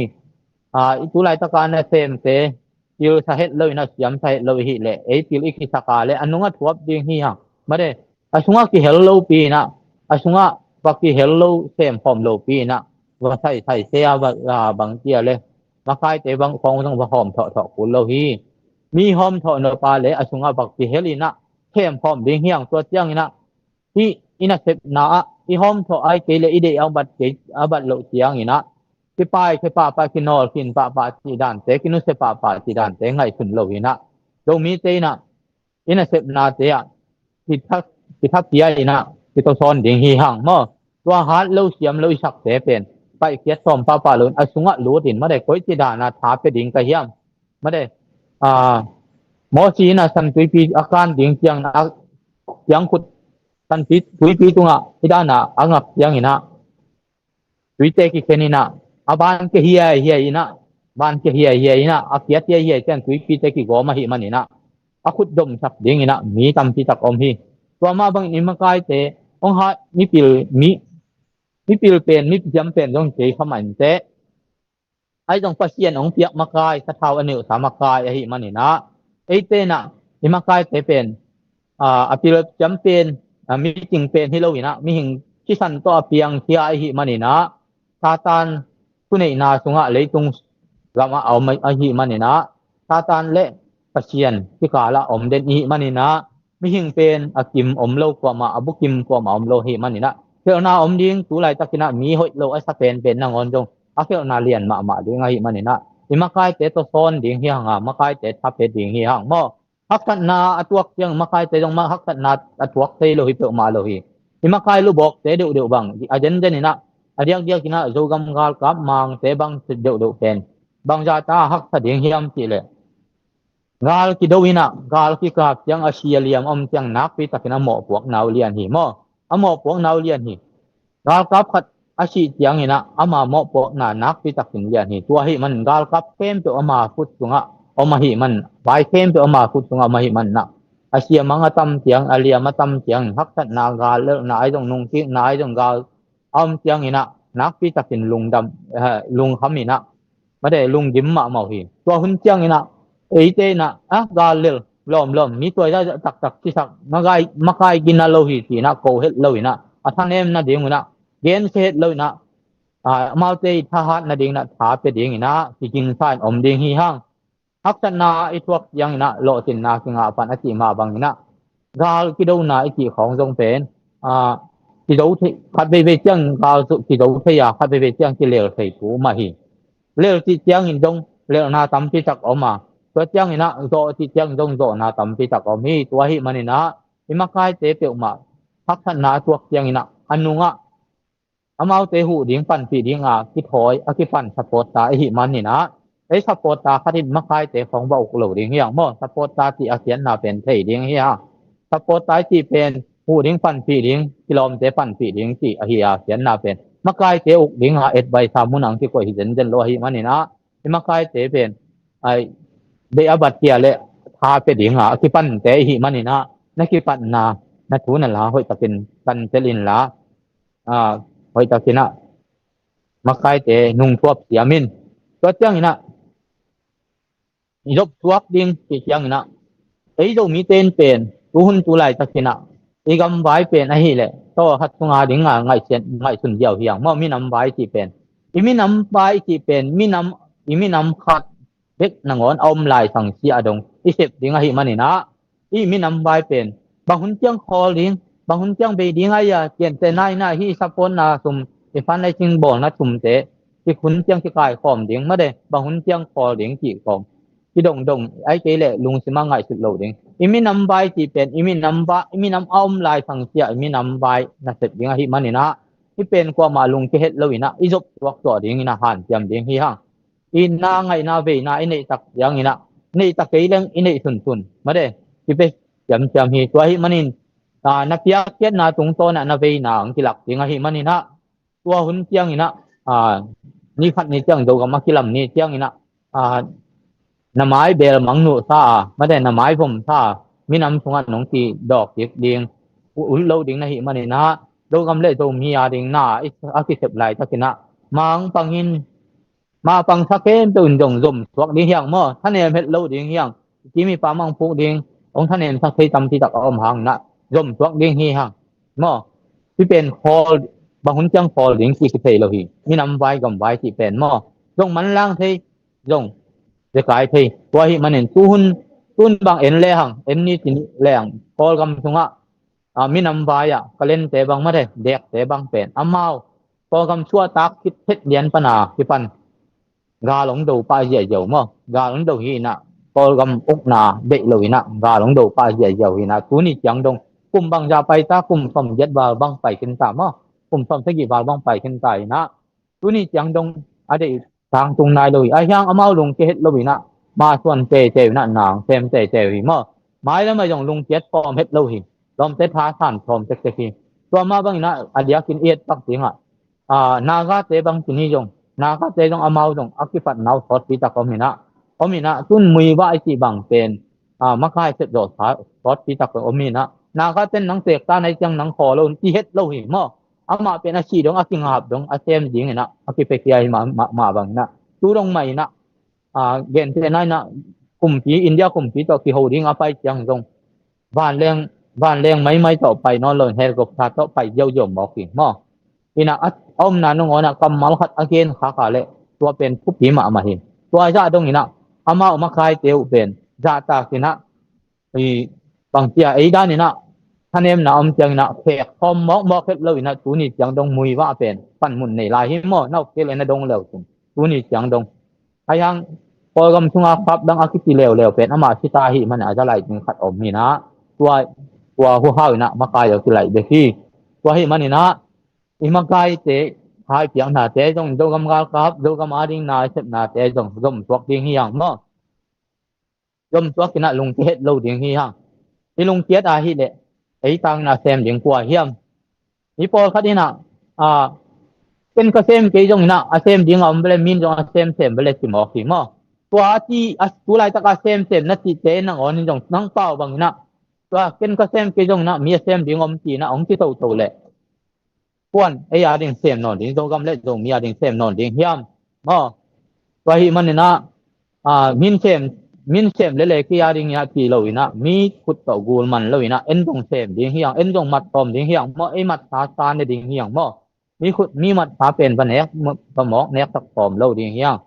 Aa, i tu laitak a na semte pilsa het lo in ah, siamsa het lo i hih leh, ei pil i kisak a leh a nungah thuap ding hi hang. Mate, a sungah kihel lopi in ah, a sungah va kihel lo, sem khawm lopi in ah, va saisai se a, va, aa, bang ci a leh, makaite bang khawng zong va hawm thawhthawh kul lo hi. Mi hawm thawh nop a leh a sungah va kihel in ah sem khawm ding hi hang. Tua ciangin ah hih i nasepna ah i hawm thawh ai kei leh i deih a bat kei, a bat loh ciangin ah kipai khe pahpah, kinawl khin pahpah cih dante, kinusia pahpah cih dante ngaihsun lo in ah, Zomite in ah i nasepnate ah kitha, kitha pia in ah kitawsawn ding hi hang maw. Tua hat lo, siam lo i sakte pen paihkhiat sawm pahpah lo in a sungah lut in, mate, koici dan a tha pia ding ka hiam? Mate, aa, Mosi in ah San Tuipi a kan ding ciangin ah, a kiangkhut San Pi-, Tuipi tungah hih dan a a ngak ciangin ah tuite kikhen in ah, a ban kia hiaihiai in ah, ban kia hiaihiai in ah, a kiat hiaihiai ciang tuipite kigawm ahih manin ah, a khut domsak ding in ah mi tampi tak om hi. Tua mah bangin i makaite hong hat, mipil, mi, mipil pen, mipil siam pen zong kei kha mah inteh, ahi zong Pasian hong piak makai, sathau a neuhsa makai ahih manin ah, eite in ah i makaite pen, aa, a pil siam pen, aa, micing pen hi lo in ah, mihing sisan tawh a piangkhia ahih manin ah, Satan thuneihna sungah leitung gamah a om ahih manin ah, Satan le Pasian kikal ah om den ihih manin ah, mihing pen a kim om lo kuamah, a bukim kuamah om lo ahih manin ah, khelhna om ding, tu laitakin ah mi hoih lo a sa penpen nangawn zong a khelhna lian mahmah ding ahih manin ah, i makaite tawsawn ding hi hang a, makaite tha pia ding hi hang maw. Haksatna a tuak ciang makaite zong mah haksatna a tuak thei lo hi, peuhmah lo hi. I makai lubawkte deuhdeuh bang a zenzen in ah, a diakdiak in ah Zogam galkap Mangte bang deuhdeuh pen bangzah ta haksa ding hiam cih leh, gal kido in ah, gal kikap ciang a si a liam a om ciang nakpi takin a mawhpuakna uh lian hi maw. A mawhpuakna uh lian hi. Galkap khat a sih ciangin ah ama mawhpuakna nakpi takin lian hi. Tua ahih man galkap khempeuh ama khut sungah om ahih man, vai khempeuh ama khut sungah om ahih man ah, a siamang a tam ciang, a liam a tam ciang, haksatna, gal lelhna ahi zong, nungkikna ahi zong, gal a om ciangin ah nakpi takin lungdam, eh, lungkham in ah, mate, lunggim mahmah uh hi. Tua hun ciangin ah eite in ah, ah, gal lel lawmlawm, mi tuai zah taktak cisak, makai, makai gina lo hi ci in ah ko het lo in ah, a thanem nading un ah gensia het lo in ah, aa, amaute i thahat nading in ah tha pia ding in ah kigingsa in om ding hi hang. Haksatna i thuak ciangin ah lawhcinna kingah pan a cih mah bangin ah, gal kidona i cih khawng zong pen, aa, kizo thei, khat veivei ciang gal kizo thei a, khat veivei ciang kilel thei thu mah hi. Lel cih ciangin zong lelna tampi tak om a, tua ciangin ah zawh cih ciangin zong zawhna tampi tak om hi. Tua ahih manin ah i makaite peuhmah haksatna a tuak ciangin ah a nungah amaute huh ding, panpih ding a kithawi, a kipan supporter i hih manin ah, ei supporter khat in makaite khawng va uk lo ding hi hang maw. Supporter cih a khiatna pen thei ding hi hang. Supporter i cih pen huh ding, panpih ding, kilawmte panpih ding cih ahi a, khiatna pen makaite uk ding a adviser mun ah hong kikoih hi zenzen lo ahih manin ah, i makaite pen, ai, deih a bat kia le tha pia ding a, a kipante i hih manin ah, na kipatna, na thu na la hoih takin kantel inla, aa, hoih takin ah makaite nungthuap siam in. Tua ciangin ah i zop suak ding cih ciangin ah, ei Zomite in pen tu hun tu laitakin ah i gamvai pen ahih leh tawlkhat sunga ding a ngaihsun, ngaihsun ziau hi hang maw. Minam vai cih pen, i minam vai cih pen minam, i minam khat bek nangawn a om lai sang sia dong i sep ding ahih manin ah, i minam vai pen bang hun ciang khawl ding, bang hun ciang bei ding a, ia, ciante nai na, hih supportna sum, i fundraising bawlna sumte, hih hun ciang kikaikhawm ding, mate, bang hun ciang khawl ding cih khawng, Hi dongdong ai kei leh lungsim a ngaihsut lo ding. I minam vai cih pen i minam vai, i minam a om lai sang cia i minam vai nasep ding ahih maninah, hi pen kuamah lungke het loinah i zop tuak tuah dinginah hanciam ding hi hang. I na ngaihna veina i neihtak cianginah, neihtak kei leng i neih sunsun mate, i pe ciamciam hi. Tua ahih manin na piakkhiatna tungtawnah na veina ang kilak ding ahih maninah, tua hun cianginah ni khat ni ciang Zogam a kilam ni cianginah na mai bel mang nuhsa a mate, na mai vomsa a minam sungah nong kidawk kik ding, ut lo ding na hih maninah, Zogam le Zomi a ding na a kisep laitakinah mang pangin, ma pangsak khempeuh in zong zom suak ding hiang maw, thanem het lo ding hiang. Kimi pa mang puk ding, hong thanemsak thei tampi tak a om hanginah zom suak ding hi hang maw. Hi pen khawl, bang hun ciang khawl ding cih kithei lo hi. Minam vai gam vai cih pen maw, zong manlang thei, zong zekai thei. Tua ahih manin tuhun, tuhun bang en lehang, en ni ci ni lehang, Kawlgam sungah minam vai-ah kalente bang mate, dekte bang pen amau Kawlgam suahtak khit phet lian pana kipan gal hong do pah ziahziau maw, gal hong do hinah, Kawlgam ukna deih loinah gal hong do pah ziahziau hinah, tuni ciang dong kum bangza paita, kum sawmgiat val bang pai khinta maw, kum sawmsagih val bang pai khinta hinah, tuni ciang dong a deih tangtung nai lo hi. Ahi hang amau lungke het loinah masuan teitei unah nang sem teitei uh hi maw. Mailam a zong lungkiat khawm het lo hi. Lawmte thasan khawm tektek hi. Tua mah banginah a diakin i etpak dingah Nagate bang tuni zong, Nagate zong amau zong a kipatna uh sawtpi tak om hinah, om hinah, tun muivah i cih bang pen makai sepzawh sawtpi tak om hinah, Nagaten nang tekta nai ciang nang khaw lo ci het lo hi maw. Amah pen a sih dong, a kingap dong, a sem dinginah a kipekia hi mah banginah, tu dong mah inah, gentehna inah kumpi, India kumpi tawh kiho ding a pai ciang zong vanleng, vanleng maimai tawh pai nawn lo, helicopter tawh pai ziauziau mawk hi maw. Inah a omna nangawnah kammal khat a gen khaka leh tua pen thupi mahmah hi. Tua zah donginah amau makaite uh pen zahtakinah, bangcia ei daninah thanemna om cianginah khek khawm mawkmawk het loinah tuni ciang dong muivah pen panmun nei lai hi maw. Na uk kei le na dong leu cin tuni ciang dong. Ahi hang Kawlgam sunga khap dang a kici leuleu pen amah sita ahih manin a za lai ding khat om hinah, tua, tua huhau inah makai a kilaih bek hi. Tua ahih maninah i makaite haipiaknate zong, Zogam galkap, Zogam ading na sepnate zong zom suak ding hi hang maw. Zom suak inah lungke het lo ding hi hang. I lungkiat ahih leh ei tangin a sem ding kua hiam? I pawlkhat inah ken ka sem kei zonginah a sem ding a om vele, min zong a semsem vele ci mawk hi maw. Tua a ci, tu laitak a semsem na cihte nangawnin zong nang pau banginah tua ken ka sem kei zonginah mi a sem ding om ci inah hong ci toto leh, kuan ei a ding sem nawn ding, Zogam le Zomi a ding sem nawn ding hiam maw. Tua ahih maninah min sem, min sem lele kei a ding inah ci loinah, mi khut tawh gul man loinah en zong sem ding hiang, en zong mat tawm ding hiang maw, ei matsa sa ne ding hiang maw. Mi khut, mi matsa pen va nek, va mawk nek tak tawm lo ding hiang.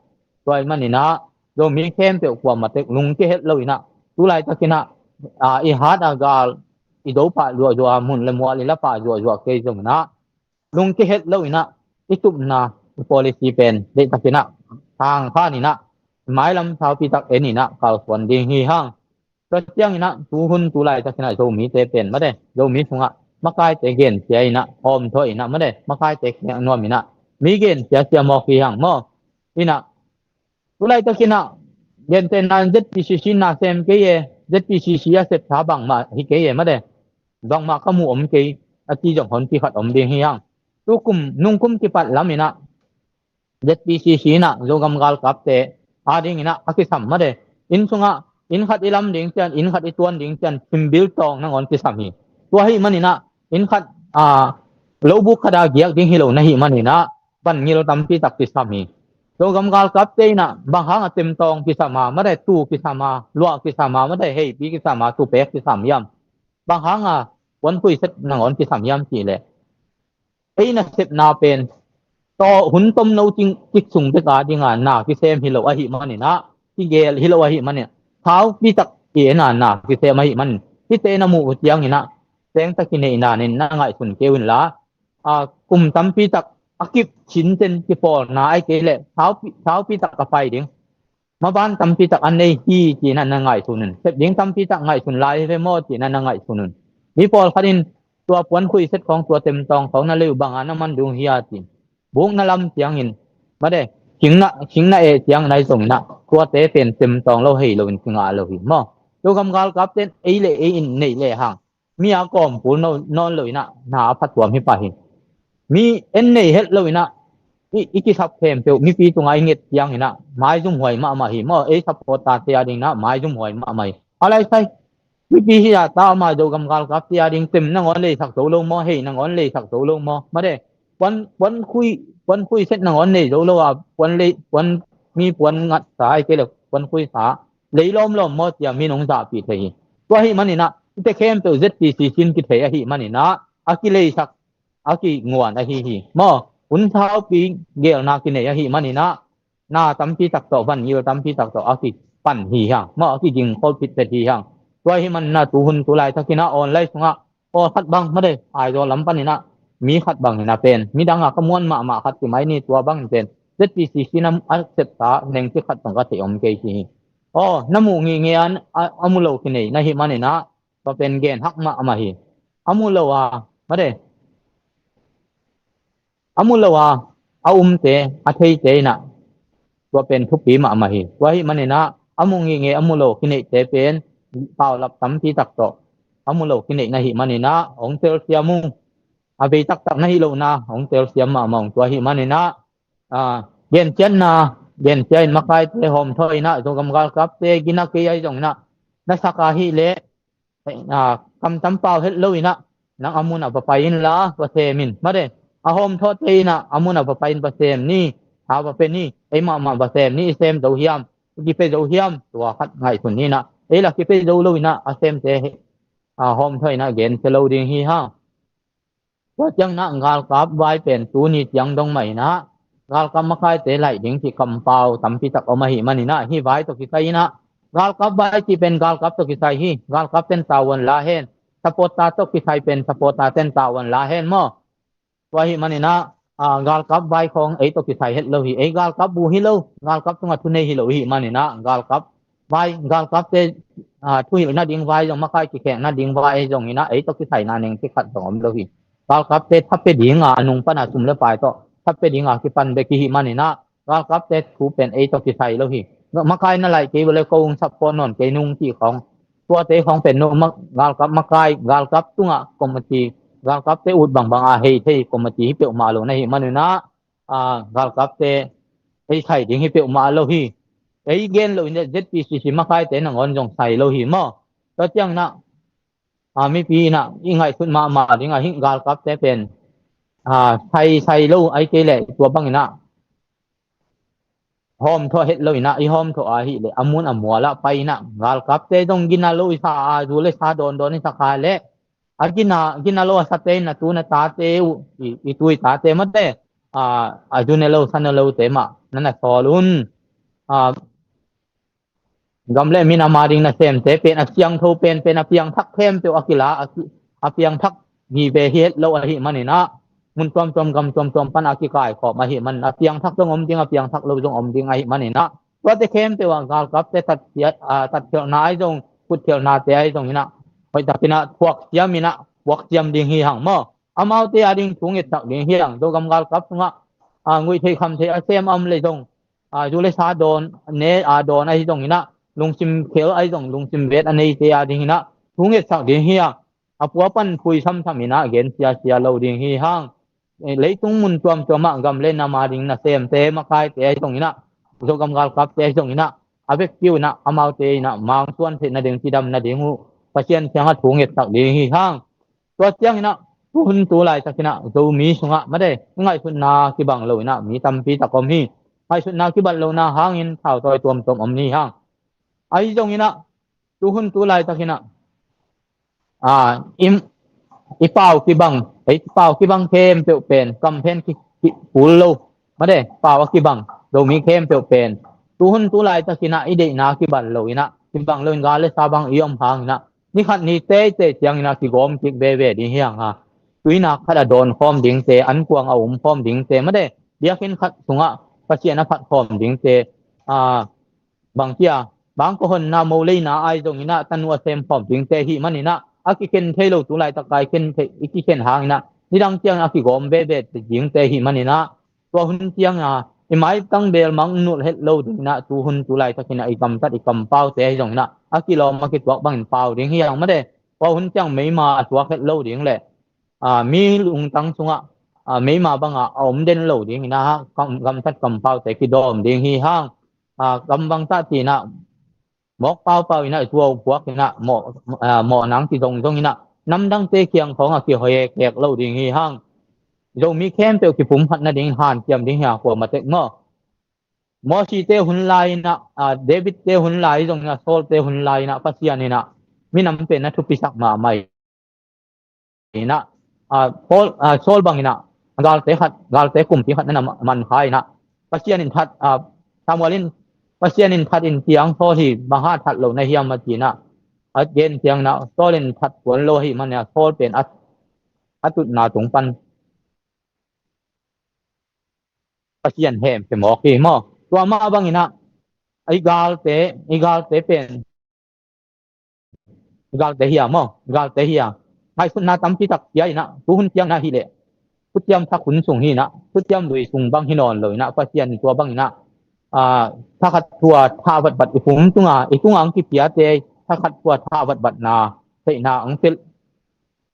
Tua ahih maninah Zomi khempeuh kuamah tek lungke het loinah, tu laitakinah i hat a gal, i do pah zuahzuah a, mun le mual i la pah zuahzuah kei zonginah lungke het loinah i tupna, i policy pen deihtakinah tangkhaninah mailam saupi tak eninah kalsuan ding hi hang. Tua cianginah tuhun tu laitakinah Zomite pen mate, Zomi sungah makaite gensia inah, hawmthaw inah mate, makaite kiang nuam inah mi gensia sia mawk hi hang maw. Inah tu laitakinah gentehna in Z P C C na sem kei e, Z P C C a sepsa bangmah hi kei e mate, bangmah ka mu om kei a ci zong honpi khat om ding hi hang. Tukum nungkum kipat laminah Z P C C inah Zogam galkapte a dinginah a kisam mate, inn sungah inn khat i lam ding cian, inn khat i tuan ding cian thimbil tawng nangawn kisam hi. Tua ahih maninah inn khat lobuk khat a giak ding hi lo na hih maninah van ngil tampi tak kisam hi. Zogam galkapte inah bang hanga temtawng kisam a mate, tu kisam a, luah kisam a mate, heipi kisam a, tupek kisam hiam? Bang hanga puanpui set nangawn kisam hiam cihleh, ei nasepna pen taw hun tomno cik sung bek a dinga na kisem hi lo ahih maninah, kigel hi lo ahih maninah, thaupi tak i ena na kisem ahih manin, hihte na muh uh cianginah tengtak i neihna nen na ngaihsun kei unla, kum tampi tak a kip cincen kipawlna ai kei leh thaupi, thaupi tak a pai ding. maban tampi tak a nei hi ci-in ah na ngaihsun un. Sep ding tampi tak ngaihsun lai hi ve maw ci-in ah na ngaihsun un. Mi pawlkhat in tua puan khuiset khawng, tua temtawng khawng na lei uh bang a na man ding uh hia ci-in buk na lam ciangin, mate, hing na, hing na eh ciangin ahi zongin ah tuate pen temtawng lo hei loin kingah lo hi maw. Zogam galkapte in ei le ei in neih lehang mi a kawmpul nawn loin ah na a phatuam hi pah hi. Mi en nei het loin ah i, i kisap khempeuh mipi tungah i nget ciangin ah maizum huai mahmah hi maw. Ei supporter-te a dingin ah maizum huai mahmah hi. A lai sai mipi hi a ta ama, Zogam galkapte a ding tem nangawn leisak zo lo maw, hei nangawn leisak zo lo maw, mate, puan, puan khui, puan khuiset nangawn nei zo lo a, puan lei, puan, mi puan ngatsa ai kei le puan khuisa lei lawmlawm maw cia mi nong zahpih thei hi. Tua ahih manin ah hihte khempeuh Z P C C in kithei ahih manin ah a kileisak, a kinguan ahi hi maw. Hun saupi gelna kinei ahih manin ah na tampi tak tawh, vangil tampi tak tawh a kipan hi hang maw, a kigingkhol phitphet hi hang. Tua ahih manin ah tuhun tu laitakin ah online sungah pawlkhat bang, mate, Aizawl lam panin ah mi khat bangin ah pen midang a ka muan mahmah khat ci mai ni, tua bangin pen Z P C C in a sepsa nengcik khat zong ka theih om kei ci hi. Aw, na muh ngihngih a, a, a mu lo kinei na hih manin ah tua pen gen hak mahmah hi. A mu lo a, mate, a mu lo a, a umte, a theite in ah tua pen thupi mahmah hi. Tua ahih manin ah a mu ngihngih, a mu lo kineihte pen paulap tampi tak tawh a mu lo kineih na hih manin ah hong telsiam uh. A bei taktak na hih lohna hong telsiam mahmah ung. Tua ahih manin ah, ah, genciatna, gencia in makaite hawmthawh in ah, Zogam galkapte gina kei ahi zongin ah, na sak ahih leh, ah, kamtam pau het lo in ah, nang a mun ah va pai inla va sem in, mate, a hawmthawhte in ah a mun ah va pai in va sem ni, tha va pe ni, ei mahmah va sem ni, i sem zo hiam, i kipe zo hiam, tua khat ngaihsun ni in ah, ei la kipe zo lo in ah a semte hi, ah, hawmthawh in ah gencia lo ding hi hang. Tua ciangin ah galkap vai pen tuni ciang dong mah in ah galkap makaite laih ding cih kampau tampi tak om ahih manin ah hih vai tawh kisai in ah, galkap vai cih pen galkap tawh kisai hi. Galkapte in tavuan la hen, supporter tawh kisai pen supporter-te in tavuan la hen maw. Tua ahih manin ah, ah, galkap vai khawng ei tawh kisai het lo hi. Ei galkap bu hi lo, galkap tungah thunei hi lo ahih manin ah galkap vai, galkapte, ah, thuhilh nading vai zong, makai kikhek nading vai ahi zongin ah ei tawh kisaina nengcik khat zong om lo hi. Galkapte tha pe ding a, a nung pan a sum le pai tawh tha pe ding a kipan bek i hih manin ah galkapte thu pen ei tawh kisai lo hi. Makai na laih kei uh leh ko hong support nawn kei nung cih khawng, tuate khawng pen no ma-, galkap makai, galkap tungah committee, galkapte ut bangbang a hei thei committee hi peuhmah lo na hih manin ah, ah, galkapte ei sai ding hi peuhmah lo hi. Ei gen lo in ah Z P C C makaite nangawn zong sai lo hi maw. Tua ciangin ah, ah, mipi in ah i ngaihsut mahmah ding ah hih galkapte pen, ah, sai, sai lo ahih kei leh tua bangin ah hawmthawh het lo in ah, i hawmthawh ahih leh a mun a mual ah pai in ah, galkapte zong gina lo i sa a, zu le sa dawndawn i sa kha leh, a gina, gina lo a sate in a tu in a tate uh, i, i tu i tate mate, ah, a zu ne lo sa ne lote mah na na sawl un. Ah, gam le minam a ding nasemte pen a siangtho penpen, a piangthak khempeuh a kila, a ki-, a piangthak hi ve hi het lo ahih manin ah, mun tuamtuam, gam tuamtuam pan a kikaikhawm ahih manin a piangthak zong om ding, a piangthak lo zong om ding ahih manin ah, tuate khempeuh ah galkapte tatkhiat, ah, tatkhialhna ahi zong, kutkhialhnate ahi zongin ah, hoihtakin ah thuaksiam in ah, thuaksiam ding hi hang maw. Amaute a ding thu ngetsak ding hi hang. Zogam galkap sungah, ah, nguih theih kham theih a sem a om leh zong, ah, zu le sa dawn, ne a dawn ahi zongin ah, lungsim khel ahi zong, lungsim vet a neite a dingin ah thu ngetsak ding hi hang. A pua pan phui samsam in ah gen siasia lo ding hi hang. Eh, leitung mun tuamtuam ah gam le nam a ding nasemte, makaite ahi zongin ah, Zogam galkapte ahi zongin ah, a vekpi un ah amaute in ah mangsuan theih nading, cidam nading uh Pasian kiangah thu ngetsak ding hi hang. Tua ciangin ah, tuhun tu laitakin ah Zomi sungah mate, i ngaihsutna kibang lo in ah mi tampi tak om hi. Ngaihsutna kibang lohna hangin thautawi tuamtuam om ni hang. Ahi zongin ah, tuhun tu laitakin ah, ah, i, i pau kibang, ei pau kibang khempeuh pen, kampen ki, ki, kul lo, mate, pau a kibang Zomi khempeuh pen, tuhun tu laitakin ah i deihna kibang lo in ah, kibang lo in gal le sa bang i om hangin ah, ni khat ni teitei ciangin ah kigawm kik veve ding hi hang a. Tuinak khat a dawn khawm dingte, ankuang a um khawm dingte, mate, biakinn khat sungah Pasian a phat khawm dingte, ah, bang kia, bang ko honna mo leina ai zong inah tanu a sem khawm dingte hi maninah, a kikhen thei lo tu laitaka i khen thei, i kikhen hanginah nidang ciang a kigawm veve dingte hi maninah, tua hun cianga i maitang bel mang nulh het lo dinginah, tu hun tu laitakinah i gamtat i kampaute hi zonginah a kilawm a kituak bangin pau ding hi hang mate. Tua hun ciang meima a tuak het lo ding le, aa, mi lungtang sungah, aa, meima bangah a om den lo dinginah, kam, gamtat kampaute kidawm ding hi hang. Aa, kam bangtah tinah mawk paupau inah, i tuau puak inah, mawh, aa, mawh nang kizongzong inah, namdangte kiang khawngah kihoi kek lo ding hi hang. Zomi khempeuh kipumkhat nading hanciam ding hi a, kuamatek maw. Mosite hun lai inah, aa, Davidte hun lai zong inah, Saulte hun lai inah Pasian inah minam pen na thupisak mahmah inah, aa, Paul, aa, Saul bang inah galte khat, galte kumpi khat na na man kha inah, Pasian in that, aa, Samuel in, Pasian in that in ciang Saul hi bang hang that lo na hiam a ci inah a gen ciang inah, Saul in that tuan lo hi maninah Saul pen a, a tutna tung pan Pasian hemkhia mawk hi maw. Tua mah banginah i galte, i galte pen, i galte hi a maw, i galte hi a, ngaihsutna tampi tak pia inah, tu hun ciang inah hi leh, thuciam thak hun sung hi inah, thuciam lui sung bang hi nawn lo inah, Pasian in tua banginah, aa, thakhat thu a tha vatvat i pum tunga, i tunga ang kipiate thakhat thu a tha vatvatna theihna ang pilh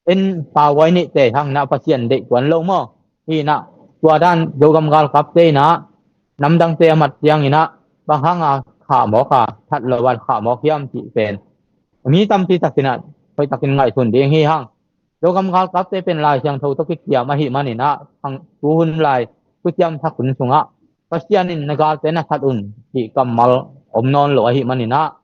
en, pauhuai neihte hanginah Pasian deih tuan lo maw. Hi inah, tua dan Zogam galkapte inah namdangte a mat cianginah bang hanga khahmawk a, that lo a khahmawk hiam cih pen mi tampi takinah hoihtakin ngaihsun ding hi hang. Zogam galkapte pen Lai Siangtho tawh kikiam ahi maninah, tu hun lai thuciam thak hun sungah Pasian in na galte na that un cih kammal om nawn lo ahi maninah,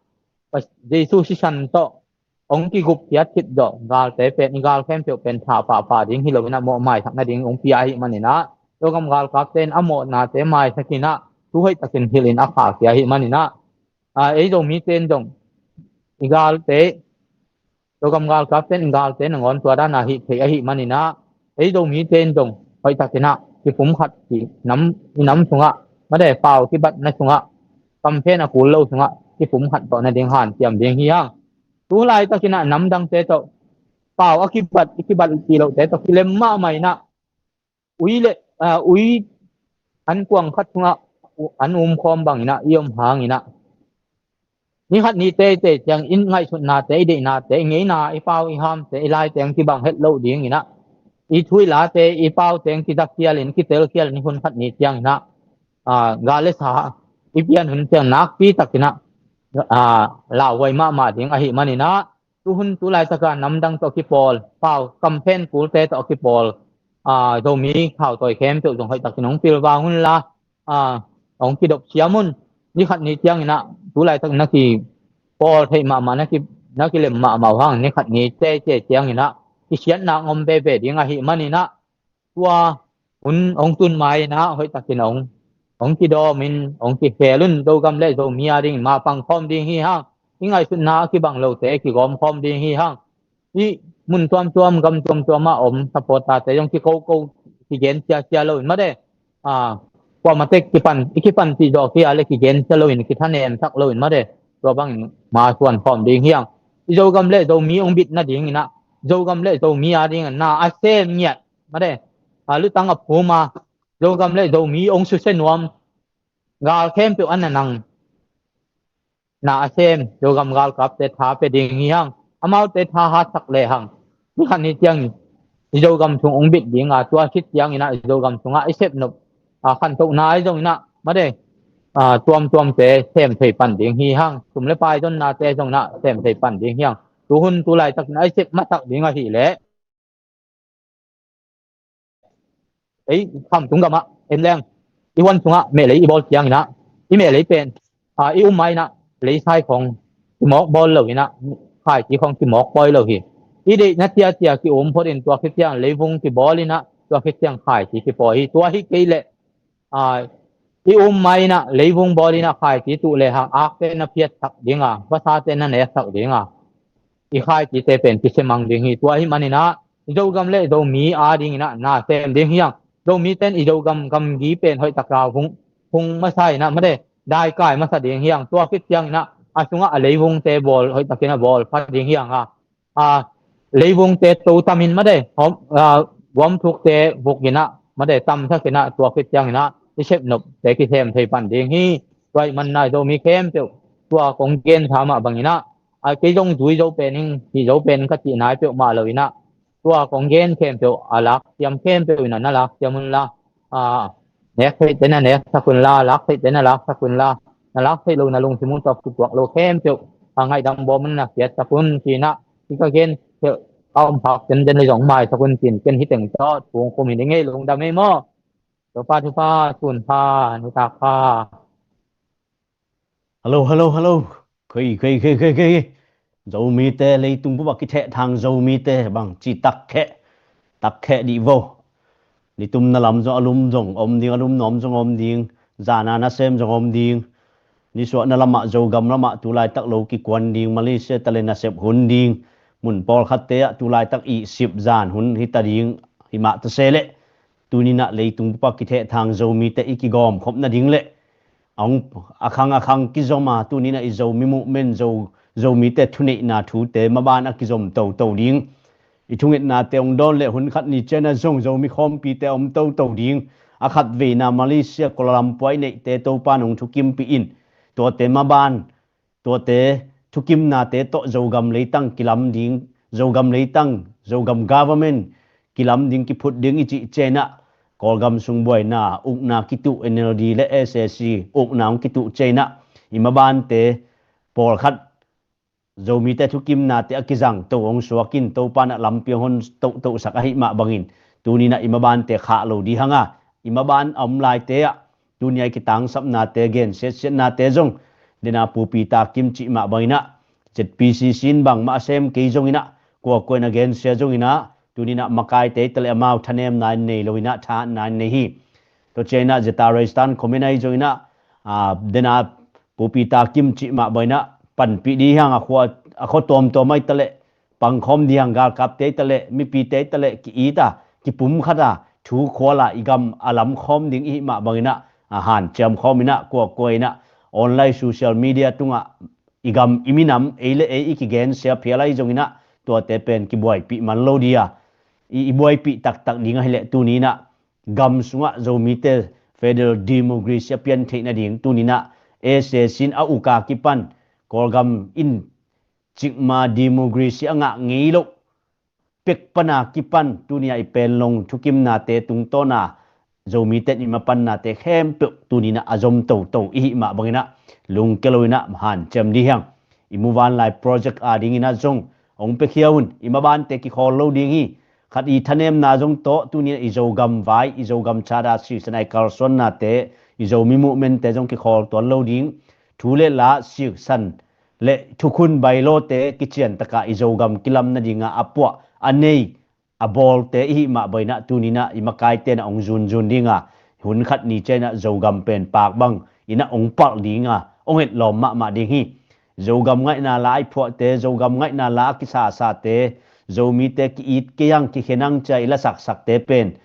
Pas-, Jesu sisan tawh hong kigupkhiat khit zawh galte pen, i gal khempeuh pen thah pahpah ding hi loinah, mawhmaithak nading hong pia ahi maninah, Zogam galkapte in a mawhnate maithakinah thu hoihtakin hilhin a khahkhia ahi maninah, aa, ei Zomite in zong i galte, Zogam galkapte in i galte nangawn tua dana hih thei ahi maninah, ei Zomite in zong hoihtakinah kipumkhat, i nam, i nam sungah mate, pau kibatna sungah, kamphen a kul lo sungah kipumkhat tawh nading hanciam ding hi hang. Tu laitakinah namdangte tawh pau a kibat, i kibat i cih lohte tawh kilem mahmah inah, ui le, aa, ui an kuang khat sungah an umkhawm banginah i om hanginah, ni khat ni teitei ciang i ngaihsutnate, i deihnate, i ngeina, i pau i hamte, i laite ang kibang het loh dinginah, i thu i late, i paute ang kizakkhialin, kitelkhialin, hun khat ni cianginah, aa, gal le sa i pian hun ciang nakpi takinah, aa, lauhuai mahmah ding ahi maninah, tu hun tu laitaka namdang tawh a kipawl, pau kamphen kulte tawh a kipawl, aa, Zomi khautawi khempeuh zong hoihtakin hong pilvang unla, aa, hong kidop siam un. Ni khat ni cianginah tu laitak na kipawl theih mahmah, na ki, na kilem mahmah uh hang, ni khat ni cece cianginah kisiatna hong om veve ding ahi maninah, tua hun hong tun mainah hoihtakin hong, hong kidawmin hong kikhel un. Zogam le Zomi adingin mapang khawm ding hi hang. I ngaihsutna a kibang lote kigawm khawm ding hi hang. I mun tuamtuam, gam tuamtuamah om supporter-te zong kikoko, kigen siasia loin mate, aa, kuamatek kipan, i kipan cih zawh kia le kigen sia loin, kithanem sak loin mate, tua bangin masuan khawm ding hi hang. I Zogam le Zomi hong bit nadinginah, Zogam le Zomi adingin na a sem ngiat mate, aa, lutang a phum a, Zogam le Zomi hong susia nuam gal khempeuh a na nang, na a sem Zogam galkapte tha pia ding hi hang. Amaute tha hatsak lehang, ni khat ni ciangin i Zogam sung hong bit dinga, tua khit cianginah i Zogam sungah i sepnop, aa, khantohna ahi zonginah mate, aa, tuamtuamte sem thei pan ding hi hang. Sum le pai zonnate zonginah sem thei pan ding hi hang. Tu hun tu laitakinah i sep masak ding ahileh, ei Khamtung gamah en leng, i huan sungah mehlei i bawl cianginah, i mehlei pen, aa, i um mainah leisai khawng kimawk bawl loinah, khaiti khawng kimawk pawi lo hi. I deihna tiatia ki-um photin tua khit ciang leivung kibawlinah, tua khit ciang khaiti kipawi hi. Tua hi kei leh, aa, i um mainah leivung bawlinah khaiti tuh lehang akte na phiatsak dinga, vasate na neksak dinga, i khaitite pen kisemang ding hi. Tua ahi maninah i Zogam le Zomi adinginah na sem ding hi hang. Zomite in i Zogam gamgi pen hoihtaka hung, hung masa inah mate, daikai masa ding hi hang. Tua khit ciangin ah a sungah a leivungte bawl hoihtakin a bawl pha ding hi hang a, a leivungte to tamin mate, hom, a, gomthukte vukin ah mate, tamthakin ah tua khit ciangin ah i sepnopte kisem thei pan ding hi. Tua ahih manin ah Zomi khempeuh tua kong gen tha mah bangin ah, a, kei zong zui zo pen ing, hih zo pen ing ka cih nai peuhmah lo in ah, tua kong gen khempeuh a laksiam khempeuh in ah na laksiam unla, a, nek theihte na neksak unla, lak theihte na laksak unla, na lak theih lo, na lungsim uh tawh kituak lo khempeuh a, ngaihdam bawm un na kiatsak un ci-in ah, hih ka gen khempeuh a om phak tenden le zong maisak un ci-in ken hih teng tawh thu ong khum hi ning ei. Lungdam ei maw. Topa thupha, sun pha, nitak pha. Hello, hello, hello. Khei, khei, khei, khei, khei. Zomite, leitung bup a kithehthang Zomite bangci takkheh, takkheh dih vo. Nitumna lam zong a lum zong om ding, a lum nuam zong om ding. Zan a nasem zong om ding. Nisuahna lamah, Zogam lamah tulaitak lo kikuan ding, Malaysia ta le nasep hun ding. Mun pawlkhatte ah tulaitak ihsip zan hun hita ding. Himah ta se leh, tuni-in ah leitung bup a kithehthang Zomite i kigawmkhop nading le a hong, a khang a khang kizom a, tuni-in ah i Zomi movement, Zo, Zomite thuneihna thute maban a kizom toto ding. I thungetnate hong dawn le hun khat ni ciangin ah zong Zomi khawmpite a om toto ding. A khatveina Malaysia Kuala Lumpur i neihte Topa'n hong thukimpih in, tuate maban, tuate thukimnate tawh Zogam leitang kilam ding, Zogam leitang, Zogam government kilam ding, kiphut ding i cih ciangin ah, Kawlgam sung buaina ukna kituh, N L D le S A C ukna hong kituh ciangin ah, i mabante pawlkhat Zomite thukimnate a kizang to hong suak in, Topa'n ah lampi hong hon tohtohsak ahih mah bangin, tuni-in ah i mabante khah lo dih hang a, i maban a om laite ah tuni-a i kitangsapnate, gensiatsiatnate zong, dena Pu Peter Kim cih mah bangin ah, Z P C C in bangmah a sem kei zongin ah, kuakua in a gensia zongin ah, tuni-in ah makaite hi ta leh amau thanemna in nei lo in ah, thahatna in nei hi. Tua ciangin ah Zeta Reistan comment ahi zongin ah, a, dena Pu Peter Kim cih mah bangin ah panpih dih hi hang a, khua, a khua tuamtuam ahi ta leh pangkhawm dih hang, galkapte hi ta leh, mipite hi ta leh, ki-it a, kipumkhat a, thu khual a, i gam a lamkhawm ding i hih mah bangin ah, a, hanciam khawm in ah, kuakua in ah, online social media tungah i gam, i minam, ei le ei i kigensia phial ahi zongin ah, tuate pen kibuaipih man lo dih a, i, i buaipih taktak ding ahih leh tuni-in ah gam sungah Zomite federal democracy a pian theih nading, tuni-in ah S A C in a uk a kipan, Kawlgam in cikmah democracy a ngah ngei loh pek pan a kipan, tuni-a i Panglong thukimnate tungtawn a Zomite in i mapannate khempeuh tuni-in ah a zom toto i hih mah bangin ah, lungkia lo in ah hanciam dih hi hang. I muvanlai project a dingin ah zong hong piakhia un, i mabante kikhawl lo ding hi. Khat i thanemna zong tawh, tuni-in ah i Zogam vai, i Zogam Charter siksan a i kalsuannate, i Zomi movement-te zong kikhawl tuan lo ding. Thu le la siksan le thukhun, by-law-te kiciantak a i Zogam kilam nading a a puah, a nei, a bawlte i hih mah bangin ah, tuni-in ah i makaite in ah hong zunzun ding a, hun khat ni ciangin ah Zogam pen pak bangin ah hong palh ding a, hong etlawm mahmah ding hi. Zogam ngaihna la a i phuahte, Zogam ngaihna la a kisasate, Zomite ki-it kei hang, kikhen hang ci-a i lasaksakte pen,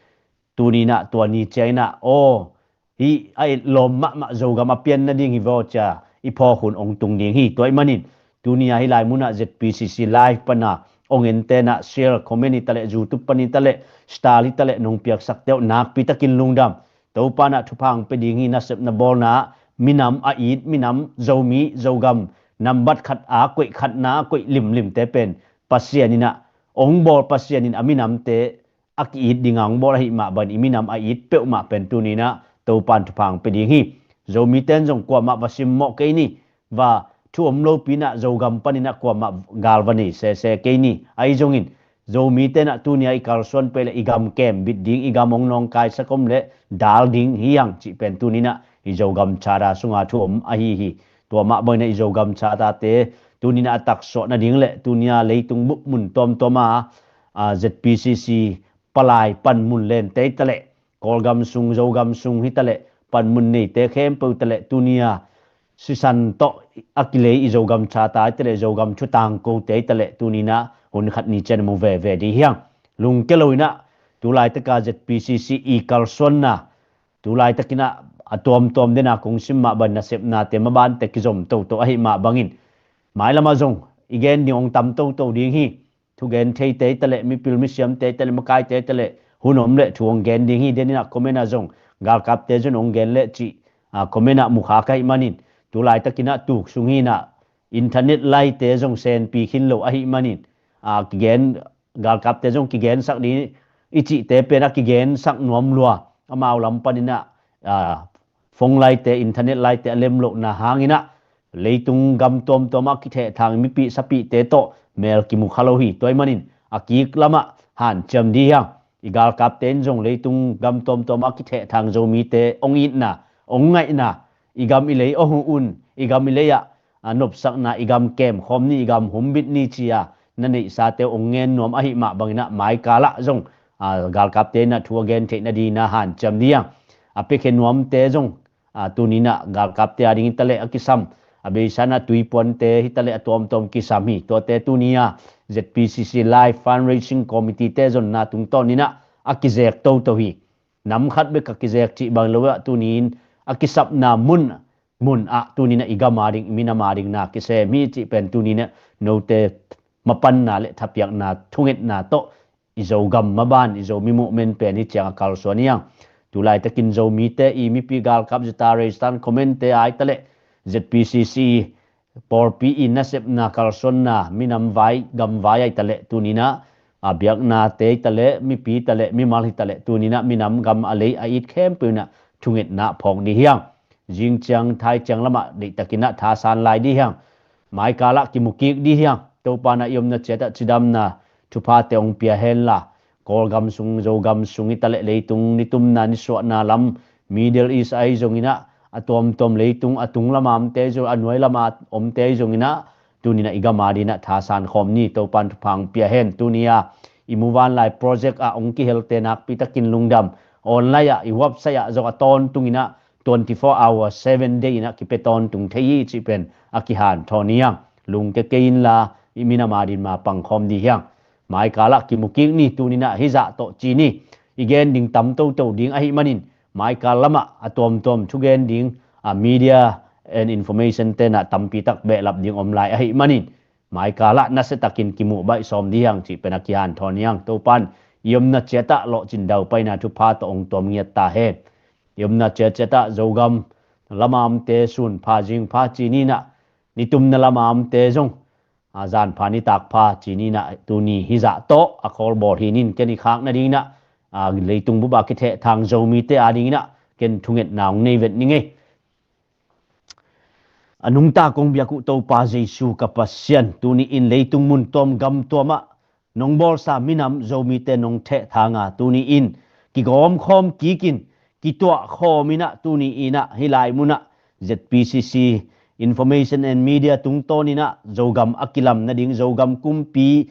tuni-in ah, tua ni ciangin ah, aw, hih a etlawm mahmah Zogam a pian nading hi vaw ci-a i phawk hun hong tung ding hi. Tua ahih manin, tuni-a hih lai munah Z P C C live pan a hong ente in ah, share, comment hi ta leh, YouTube pan hi ta leh, star hi ta leh, nong piaksakte uh nakpitakin lungdam. Topa'n ah thupha hong pia ding hi. Nasepna bawlna ah minam a it, minam, Zomi, Zogam nambat khat a koih, khatna a koih limlimte pen Pasian in ah hong bawl, Pasian in a minamte a ki-it ding a hong bawl ahih mah bangin, i minam a it peuhmah pen tuni-in ah Topa'n thupha hong pia ding hi. Zomite in zong kuamah va simmawh kei ni, va thu om lopi-in ah Zogam panin ah kuamah gal va nei sese kei ni. Ahi zongin, Zomite in ah tuni-a i kalsuan peuh leh i gam kembit ding, i gam hong nawngkaisak om leh dal ding hi hang cih pen tuni-in ah i Zogam Charter sunga thu om ahi hi. Tua mah bangin ah i Zogam Charter-te tuni-in ah a taksuah nading leh tuni-a leitung bup mun tuamtuam a, a, Z P C C palai panmun lente hi ta leh, Kawlgam sung, Zogam sung hi ta leh, panmun neite khempeuh hi ta leh, tuni-a sisan tawh a kilei i Zogam Charter hi ta leh, Zogam thu tangkote hi ta leh, tuni-in ah hun khat ni ciang mu veve ding hi hang. Lungkia lo-in ah, tu laitakin Z P C C i kalsuanna, tu laitakin ah a tuamtuam dena kong sim mah bang nasepnate mabante kizom toto ahi mah bangin, mailamah zong i gen ding hong tam toto ding hi. Thugen theite hi taleh, mipil misiamte hi taleh, makaite hi taleh, hun om leh thu hong gen ding hi. Deninah comment ah zong galkapte zun hong gen leh cih comment ah mukha ka hih manin, tulaitakinah tuk sung hinah internet laite zong senpi khin lo ahi manin, kigen, galkapte zong kigensak ding i cihte pen a kigensak nuam lua, amau lam paninah phone laite, internet laite a lem lohna hanginah leitung gam tuamtuamah kithehthang mipih sapihte tawh mel kimukha lo hi. Tua ahih manin a kik lamah hanciam dih hiang. I galkapte in zong leitung gam tuamtuamah kithehthang Zomite hong itna, hong ngaihna, i gam i lei hong huh un, i gam i lei ah a nopsakna, i gam kemkhawm ni, i gam humbit ni ci-a na neihsate uh hong ngen nuam ahi mah banginah maikalah zong galkapte inah thu a gen theih nadinah hanciam dih hiang. A piakhia nuamte zong tuninah galkapte a ding hi taleh a kisam, a beisa inah tuipuante hi taleh a tuamtuam kisam hi. Tuate tuni-a Z P C C Live Fundraising Committee te zonna tungtawninah a kizek toto hi. Nam khat bek a kizek cih bang lo ah tuni-in a kisapna mun mun ah tuninah i gam a ding, i minam a ding na kisem hi cih pen tuninah note mapanna le thapiakna, thungetna tawh i Zogam maban, i Zomi movement pen hi ciang a kalsuan hiang. Tulaitakin Zomite i mipi galkap zita reistan comment te a hi taleh, Z P C C pawlpi i nasepna kalsuanna minam vai, gam vai a hi taleh tuninah a biaknate hi taleh, mipi hi taleh, mimal hi taleh tuninah minam gam a lei a it khempeuh inah thungetna phawk dih hiang. Zing ciang, thai ciang lamah deihtakinah thasan lai dih hiang. Maikalah kimukik dih hiang. Topa na i omna ciatah cidamna thuphate hong pia henla, Kawlgam sung, Zogam sung hi taleh leitung nitumna nisuahna lam, Middle East ahi zonginah a tuamtuam leitung a tung lama omte ahi zong, a nuai lama omte ahi zonginah tuninah i gam a dinah thasan khawm ni. Topan thupha hong pia hen. Tuni-a i muvanlai project ah hong kihelte nakpitakin lungdam. Online ah, i website ah zong a tawntunginah twenty four hour, seven day inah kipia tawntung thei hi cih pen a kihanthawn hiang. Lungkia kei inla i minam a din ma pangkhawm dih hiang. Maikalah kimukik ni. Tuninah hizah tawh ci ni. I gen ding tam toto ding ahi manin maikal lamah a tuamtuam thugen ding a media and information tenah tampitak behlap ding om lai ahi manin maikalah nasiatakin kimuh baih sawm dih hiang cih pen a kihanthawn hiang. Topan i omna ciatah lawhcin daupaina thupha tawh hong tuam ngiat ta hen. I omna ciatciatah Zogam lama omte sun pha zing pha ci ninah, nitumna lama omte zong a zan pha nitak pha ci ninah tuni hizah tawh a khawlbawl hi nin. Ken i khak nadinginah leitung bup a kithehthang Zomite a dinginah ken thungetna hong nei vet ning ei. A nungta kong biak uh Topa Jesu ka Pasian, tuni-in leitung mun tuam gam tuamah nong bawlsa minam Zomite nong thehthanga tuni-in kigawmkhawm kikin kituahkhawm inah tuni-inah hih lai munah Z P C C Information and Media tungtawninah Zogam a kilam nading, Zogam kumpi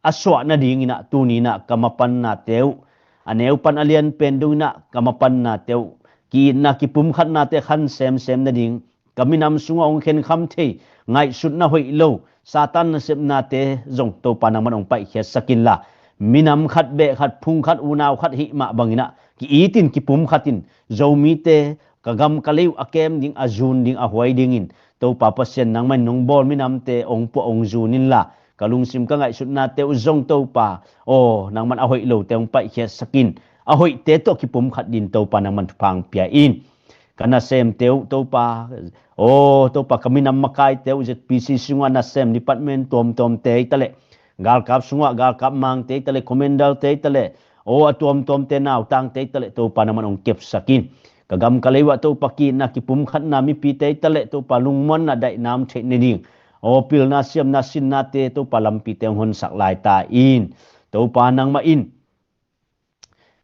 a suah nadinginah tuninah ka mapannate uh, a neupan a lianpen dunginah ka mapannate uh, ki-itna kipumkhatnate khan semsem nading, ka minam sungah hong khenkham thei ngaihsutna hoih lo Satan nasepnate zong Topa nangman hong paihkhiatsak inla, minam khat beh khat, phung khat unau khat hih mah banginah ki-itin kipumkhatin Zomite ka gam ka lei uh a kem ding, a zun ding, a huai dingin Topa Pasian nangman nong bawl minamte hong puah hong zun inla, ka lungsim ka ngaihsutnate uh zong Topa aw nangman a hoih lote hong paihkhiatsakin, a hoihte tawh kipumkhat din Topa nangman thupha hong pia in. Ka nasemte uh Topa aw, Topa ka minam makaite uh Z P C sungah nasem department tuamtuamte hi taleh, galkap sungah galkap mangte hi taleh, commanderte hi taleh, aw a tuamtuamte nautangte hi taleh Topa nangman hong kepsakin. Ka gam ka lei uh ah Topa ki-itna kipumkhatna mipite hi taleh Topa lungmuanna daihna om theih nading, aw pilna siamna sinnate Topa lampite hong honsak lai ta in. Topa nangmah in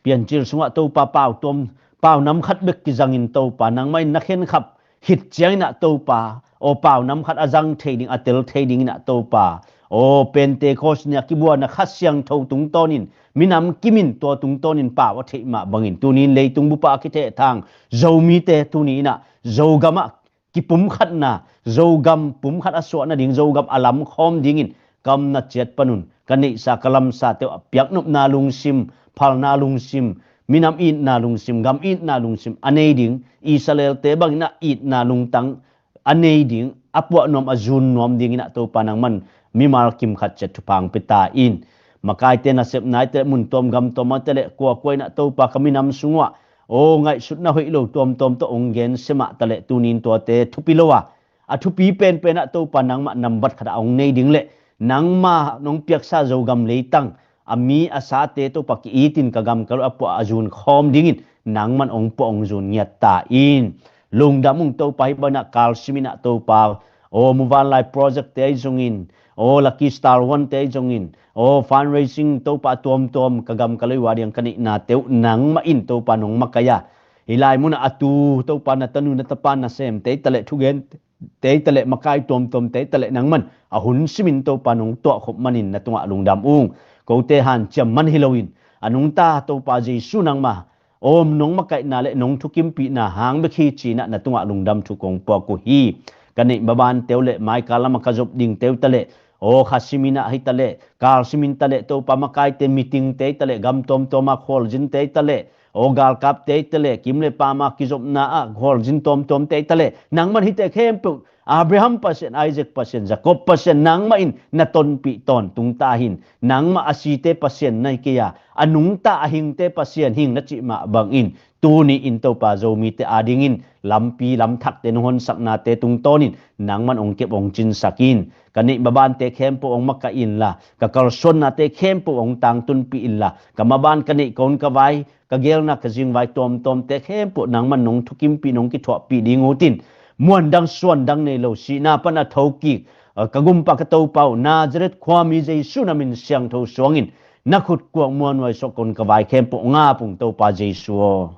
Piancil sungah Topa pau tuam, pau nam khat bek kizangin Topa nangmah in na khenkhap khit cianginah Topa aw pau nam khat a zang thei ding, a tel thei dinginah Topa aw Pentecost ni-a kibuana Kha Siangtho tungtawnin minam kimin tua tungtawnin pau a theih mah bangin tuni-in leitung bupa a kithehthang Zomite tuni-inah Zogamah kipumkhatna, Zogam pumkhat a suah nading, Zogam a lamkhawm dingin ka omna ciat panun ka neihsa ka lamsate uh a piaknopna lungsim, phalna lungsim, minam itna lungsim, gam itna lungsim a nei ding, Israel-te bangin ah itna lungtang a nei ding, a puah nuam, a zun nuam dingin ah Topa nangman mimal kim khat ciat thupha hong pia ta in. Makaite nasepna hi taleh, mun tuam gam tuam hi taleh, kuakua in ah Topa ka minam sungah aw ngaihsutna hoih lo tuamtuam tawh hong gensia mah taleh, tuni-in tuate thupi lo a, a thupi penpen ah Topa nangmah nambat khat ah hong nei ding leh, nangmah nong piaksa Zogam leitang a mi a sate Topa ki-itin ka gam ka lo a puah a zun khawm dingin nangman hong puah hong zun ngiat ta in. Lungdam ung Topa, hih bangin ah kalsimin ah Topa, aw muvanlai project-te ahi zongin, aw Lucky Star One-te ahi zongin, aw fundraising Topa tuamtuam ka gam ka lo a ding ka neihnate uh nangmah in Topa nong makaih a, hih lai munah a tu Topa na tanu na tapa nasemte hi taleh, thugente hi taleh, makai tuamtuamte hi taleh, nangman a hun simin Topa nong tuahkhop manin na tungah lungdam ung. Kote hanciam man hi loin, a nungta Topa Jesu nangma aw nong makaihna leh nong thukimpihna hang bek hi ci-in ah na tungah lungdam thu kong puak uh hi. Ka neih mabante uh leh, maikal lamah ka zop dingte uh hi taleh, aw kha simin ah hi taleh, kalsimin hi taleh, Topa makaite meeting-te hi taleh, gam tuamtuam ah khualzinte hi taleh, aw galkapte hi taleh, kim le pam ah kizopna ah khualzin tuamtuamte hi taleh, nangman hihte khempeuh Abraham Pasian, Isaac Pasian, Jacob Pasian nangmah in na tonpih tawntung ta hi in. Nangmah a site Pasian na hi kei a, a nungta a hingte Pasian hing na cih mah bangin, tuni-in Topa Zomite a dingin lampi lamthakte nong honsaknate tungtawnin nangman hong kep hong cinsak in. Ka neih mabante khempeuh hong makaih inla, ka kalsuannate khempeuh hong tangtunpih inla, ka maban ka neih, ka hun ka vai, ka gelna ka zingvai tuamtuamte khempeuh nangman nong thukimpih, nong kithuahpih ding utin, muandang suandang nei lo, sihna pan a thokik, a, ka gumpa ka Topa uh, Nazareth khuami Jesu na min siangtho suangin na khutkuak muanhuai suah ka hun ka vai khempeuh ngap ung Topa Jesu aw.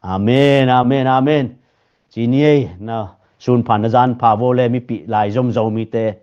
Amen, amen, amen. Ci ni ei, na sun pha na zan pha vua le, mipih lai zom Zomite